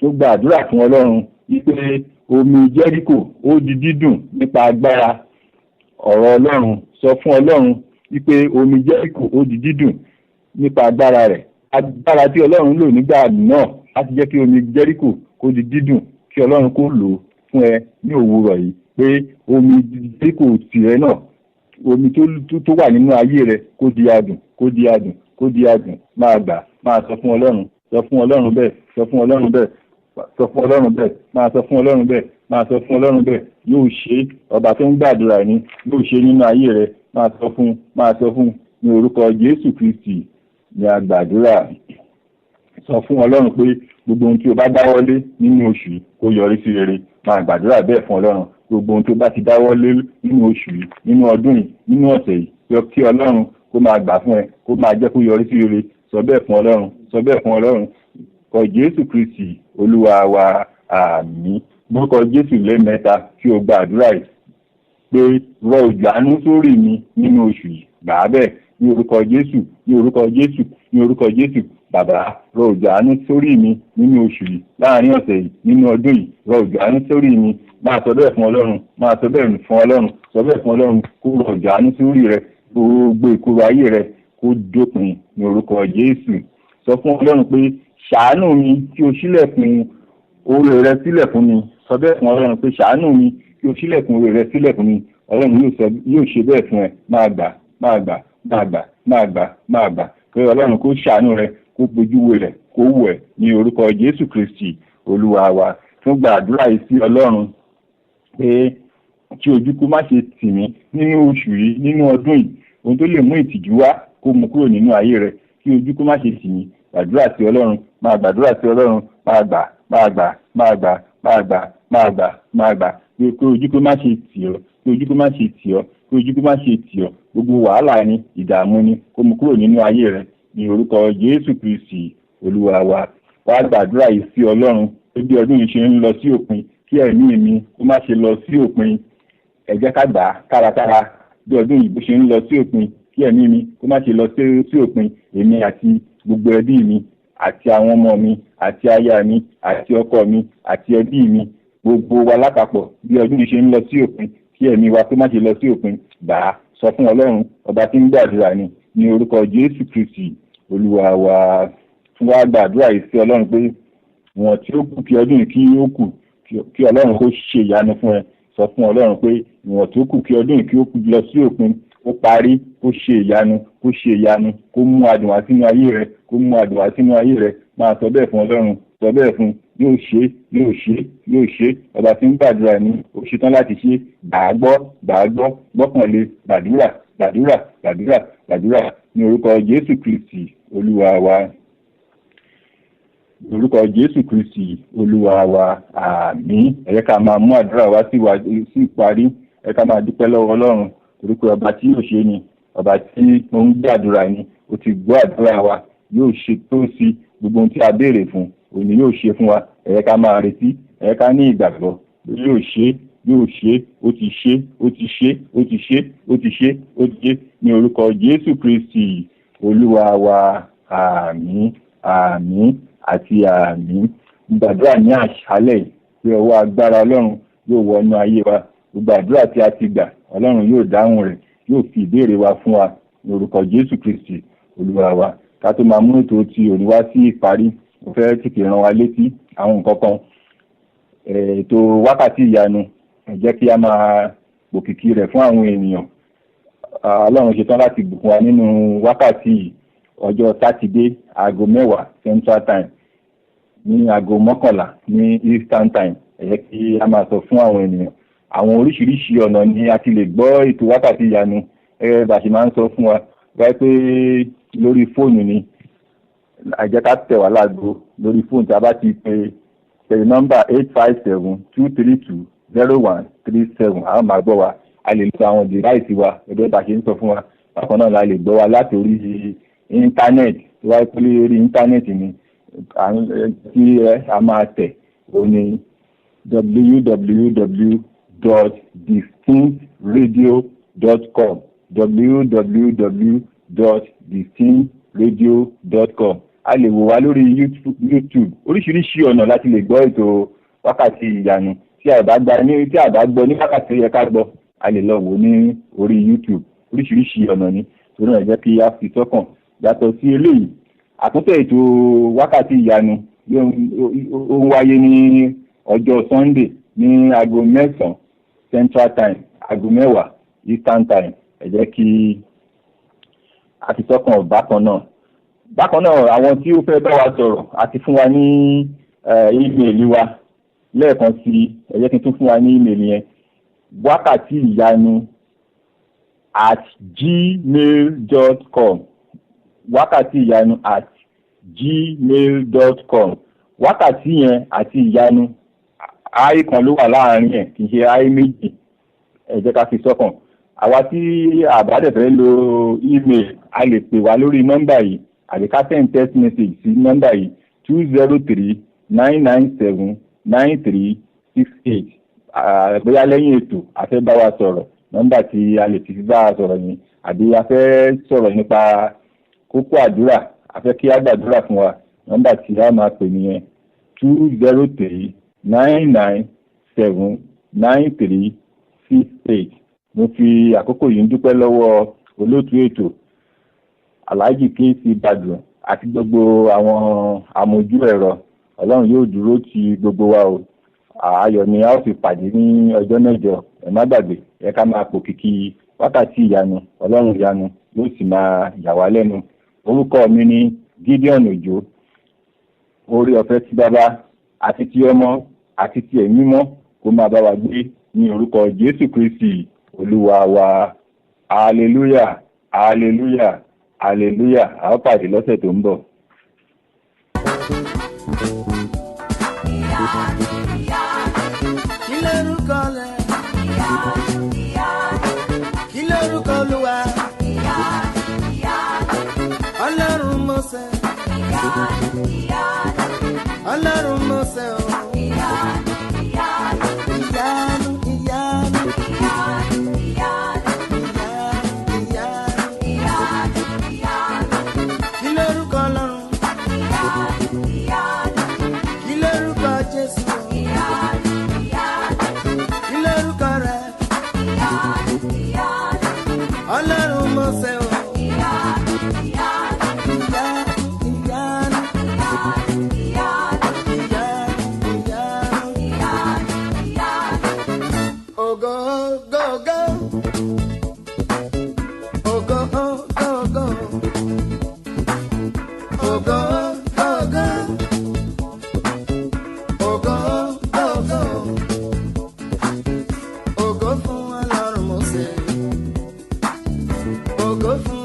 Tó gbàdúrà fún Ọlọ́run wípé omi Jẹ́ríkò ó di dídùn nípa agbára ọ̀rọ̀ Ọlọ́run. Sọ fún Ọlọ́run wípé omi Jẹ́ríkò ó di dídùn nípa agbára rẹ̀. Agbára tí Ọlọ́run lò nígbà náà láti jẹ́ kí omi Jẹ́ríkò kó di dídùn, kí Ọlọ́run kó lò ó fún ẹ ní òwúrọ̀ yìí, pé omi Jẹ́ríkò tìrẹ náà, omi tó wà nínú ayé rẹ, kó di adùn, kó di adùn, kó di adùn. Máa gbà, máa sọ fún Ọlọ́run, sọ fún Ọlọ́run bẹ́ẹ̀, sọ fún Ọlọ́run bẹ́ẹ̀, sọ fún Ọlọ́run bẹ́ẹ̀, máa sọ fún Ọlọ́run bẹ́ẹ̀, máa sọ fún Ọlọ́run bẹ́ẹ̀. Yóò ṣe é, ọba tó ń gbàdúrà ni, yóò ṣe nínú ayé rẹ. Máa sọ fún, máa sọ fún. Ní orúkọ Jésù Kristi ni a gbàdúrà. Sọ fún Ọlọ́run pé gbogbo ohun tí o bá dáwọ́lé nínú oṣù yìí kó yọrí sí rere. Máa gbàdúrà bẹ́ẹ̀ fún Ọlọ́run. Gbogbo ohun tó bá ti dáwọ́lé nínú oṣù yìí, nínú ọdún yìí, nínú ọ̀sẹ̀ yìí, kí Ọlọ́run kó máa gbà fún ẹ, kó máa jẹ́ kó yọrí sí rere. Sọ bẹ́ẹ̀ fún Ọlọ́run, sọ bẹ́ẹ̀ fún Ọlọ́run. Kọ Jésù Kristi Olúwa wa, àmín. Orúkọ Jésù lẹ́ẹ̀mẹ́ta kí o gbàdúrà yìí pé rọ òjò àánú sórí mi nínú oṣù yìí. Gbà á bẹ́ẹ̀ ní orúkọ Jésù, ní orúkọ Jésù, ní orúkọ Jésù. Bàbá, rọ òjò àánú sórí mi nínú oṣù yìí, láàrin ọ̀sẹ̀ yìí, nínú ọdún yìí, rọ òjò àánú sórí mi. Máa sọ bẹ́ẹ̀ fún Ọlọ́run, máa sọ bẹ́ẹ̀ fún Ọlọ́run, sọ bẹ́ẹ̀ fún Ọlọ́run kó rọ òjò àánú sórí rẹ, gbogbo ìkorò ayé rẹ kó dópin ní orúkọ Jésù. Sọ fún Ọlọ́run pé ṣàánú mi kí o ṣílẹ̀kùn oore rẹ sílẹ̀ fún mi. Sọ bẹ́ẹ̀ fún Ọlọ́run pé ṣàánú mi kí o ṣílẹ̀kùn oore rẹ sílẹ̀ fún mi. Ọlọ́run yóò ṣe bẹ́ẹ̀ fún ẹ. Máa gbà, máa gbà, máa gbà, máa gbà, máa gbà pé Ọlọ́run kó ṣàánú rẹ, kó gbójú wo rẹ, kó wù ẹ́ ní orúkọ Jésù Kristi Olúwa wa. Tún gba àdúrà yìí sí Ọlọ́run pé kí ojú kó má ṣe tì mí nínú oṣù yìí, nínú ọdún yìí. Ohun tó lè mú ìtìjú wá, kó mú kúrò nínú ayé rẹ, kí ojú kó má ṣe tì mí. Gbàdúrà sí Ọlọ́run, máa gbàdúrà sí Ọlọ́run, máa gbà, máa gbà, máa gbà, máa gbà, máa gbà, máa gbà pé kí ojú kó má ṣe tì ọ́, kí ojú kó má ṣe tì ọ́, kí ojú kó má ṣe tì ọ́. Gbogbo wàhálà ni, ìdààmú ni, kó mú kúrò nínú ayé rẹ ní orúkọ Jésù Kristi Olúwa wa. Wá gbàdúrà yìí sí Ọlọ́run pé bí ọdún yìí ṣe ń lọ sí òpin, kí ẹ̀mí mi kó má ṣe lọ sí òpin. Ẹ jẹ́ ká gbà á kárakára. Bí ọdún yìí bó ṣe ń lọ sí òpin, kí ẹ̀mí mi kó má ṣe lọ sí òpin, èmi àti gbogbo ẹbí mi àti àwọn ọmọ mi àti aya mi àti ọkọ mi àti ẹbí mi, gbogbo wa lápapọ̀, bí ọdún yìí ṣe ń lọ sí òpin, kí ẹ̀mí wa kó má ṣe lọ sí òpin. Gbà á, sọ fún Ọlọ́run, ọba tí ń gbàdúrà ni. Ní orúkọ Jésù Kristi Olúwa wa. Tún wá gbàdúrà yìí sí Ọlọ́run pé wọn tí ó kù kí ọdún yìí kí ó kù, kí Ọlọ́run kó ṣe ìyanu fún ẹ. Sọ fún Ọlọ́run pé ìwọ̀n tó kù kí ọdún yìí kí ó kù lọ sí òpin, ó parí, kó ṣe ìyanu, kó ṣe ìyanu, kó mú adùn wá sínú ayé rẹ, kó mú adùn wá sínú ayé rẹ. Máa sọ bẹ́ẹ̀ fún Ọlọ́run, sọ bẹ́ẹ̀ fún. Yóò ṣe, yóò ṣe, yóò ṣe. Ọba tí ń gbàdúrà ni, ó ṣetán láti ṣe. Gbàá gbọ́, gbàá gbọ́, gbọ́kànlé. Gbàdúrà, gbàdúrà, gbàdúrà, gbàdúrà. Ní orúkọ Jésù Kristi Olúwa wa, orúkọ Jésù Kristi Olúwa wa, àmín. Ẹ jẹ́ ká máa mú àdúrà wá sí ìparí. Ẹ ká máa dúpẹ́ lọ́wọ́ Ọlọ́run torí pé ọba tí yóò ṣe ni, ọba tí ó ń gbàdúrà ni. Ó ti gbọ́ àdúrà wa, yóò ṣe tó sí gbogbo ohun tí a béèrè fún òní, yóò ṣe fún wa. Ẹ jẹ́ ká máa retí, ẹ jẹ́ ká ní ìgbàgbọ́. Yóò ṣe, yóò ṣe, ó ti ṣe, ó ti ṣe, ó ti ṣe, ó ti ṣe, ó ti ṣe. Ní orúkọ Jésù Kristi Olúwa wa, àmín, àmín àti àmín. Gbàdúrà ní àṣálẹ̀ pé ọwọ́ agbára Ọlọ́run yóò wọnú ayé wa. Gbogbo àdúrà tí a ti gbà, Ọlọ́run yóò dáhùn rẹ̀, yóò fi ìbéèrè wa fún wa ní orúkọ Jésù Kristi Olúwa wa. Ká tó máa mú ètò ti òní wá sí ìparí, mo fẹ́ tètè rán wa létí àwọn nǹkan kan. Ètò Wákàtí Ìyanu, ẹ jẹ́ kí a máa pòkìkí rẹ̀ fún àwọn ènìyàn. Ọlọ́run ṣetán láti bùkún wa nínú wákàtí yìí. Ọjọ́ Sátidé, aago 10 Central Time, ní aago 11 ní Eastern Time. Ẹ jẹ́ kí a máa sọ fún àwọn ènìyàn. Àwọn oríṣiríṣi ọ̀nà ni a ti lè gbọ́ ètò Wákàtí Ìyanu. Gẹ́gẹ́ bá a ṣe máa ń sọ fún wa wáyé pé lórí fóònù ni, ẹ jẹ́ ká tẹ̀ wá láago lórí fóònù. Tí a bá ti pe nọ́mbà 857-232-0137, àwọn máa gbọ́ wa. A lè lo àwọn device wa gẹ́gẹ́ bá a ṣe ń sọ fún wa. Bákan náà la lè gbọ́ wa láti orí íńtánẹ́ẹ̀tì. Tó wáyé pé lórí íńtánẹ́ẹ̀tì ni, tí a máa tẹ̀ òun ni www.distinctradio.com, www.distinctradio.com. A lè wò wá lórí YouTube. Oríṣiríṣi ọ̀nà láti lè gbọ́ ètò Wákàtí Ìyanu. Tí a bá gbọ́ ní wákàtí tó yẹ ká gbọ́, a lè lọ wò ní orí YouTube. Oríṣiríṣi ọ̀nà ni. Torí náà, jẹ́ kí a fi sọ́kàn. Yàtọ̀ sí eléyìí, àtúntò ètò Wákàtí Ìyanu ó ń wáyé ní ọjọ́ Sunday ní aago 9 Central Time, aago 10 Eastern Time. Ẹ jẹ́ kí a fi sọ́kàn. Bákan náà, àwọn tí ó fẹ́ bá wa sọ̀rọ̀, a ti fún wa ní email wa lẹ́ẹ̀kan sí. Ẹ jẹ́ kí n tún fún wa ní email yẹn: wákàtí ìyanu@gmail.com, wákàtí ìyanu@gmail.com. Wákàtí yẹn àti ìyanu, i kan ló wà láàárín ẹ̀, kì í ṣe i méjì. Ẹ jẹ́ ká fi sọ́kàn. Àwa tí a bá dẹ̀ fẹ́ lo email, a lè pè wá lórí nọ́mbà yìí àbí ká send text message sí nọ́mbà yìí: 203-997-9368. Bóyá lẹ́yìn ètò a fẹ́ bá wa sọ̀rọ̀, nọ́mbà tí a lè fi bá wa sọ̀rọ̀ yìí, àbí a fẹ́ sọ̀rọ̀ nípa kókó àdúrà, a fẹ́ kí á gbàdúrà fún wa, nọ́mbà tí a máa pè nìyẹn: 203-997-9368. Mo fi àkókò yìí ń dúpẹ́ lọ́wọ́ olóòtú ètò, Alhaji KC Badru, àti gbogbo àwọn amójú ẹ̀rọ. Ọlọ́run yóò dúró ti gbogbo wa o. Ayọ̀ ni a ó fi pàdé ní ọjọ́ mẹ́jọ. Ẹ má gbàgbé, ẹ ká máa pòkìkí Wákàtí Ìyanu. Ọlọ́run ìyanu yóò sì máa yà wá lẹ́nu. Orúkọ mi ní Gideon Òjó. Oore ọ̀fẹ́ ti Bàbá àti ti Ọmọ àti ti Ẹ̀mí Mímọ́ kó máa bá wa gbé ní orúkọ Jésù Kristi Olúwa wa. Hallelujah, hallelujah, hallelujah. A ó pàdé lọ́sẹ̀ tó ń bọ̀. Kí lórúkọ rẹ̀? Kí lórúkọ Olúwa? Ọlọ́run Mósè. Ọlọ́run Mósè o. Ìyanu, ìyanu. Ìyanu, ìyanu. Kí lórúkọ Ọlọ́run? Kí lórúkọ Jésù? Kí lórúkọ rẹ̀? Ọlọ́run Mósè o. Ìyanu, ìyanu. Ìyanu, ìyanu. Ògo, ògo, ògo. Ògo, ògo, ògo. Ògo, ògo. Ògo, ògo. Ògo fún Ọlọ́run Mósè. Ògo fún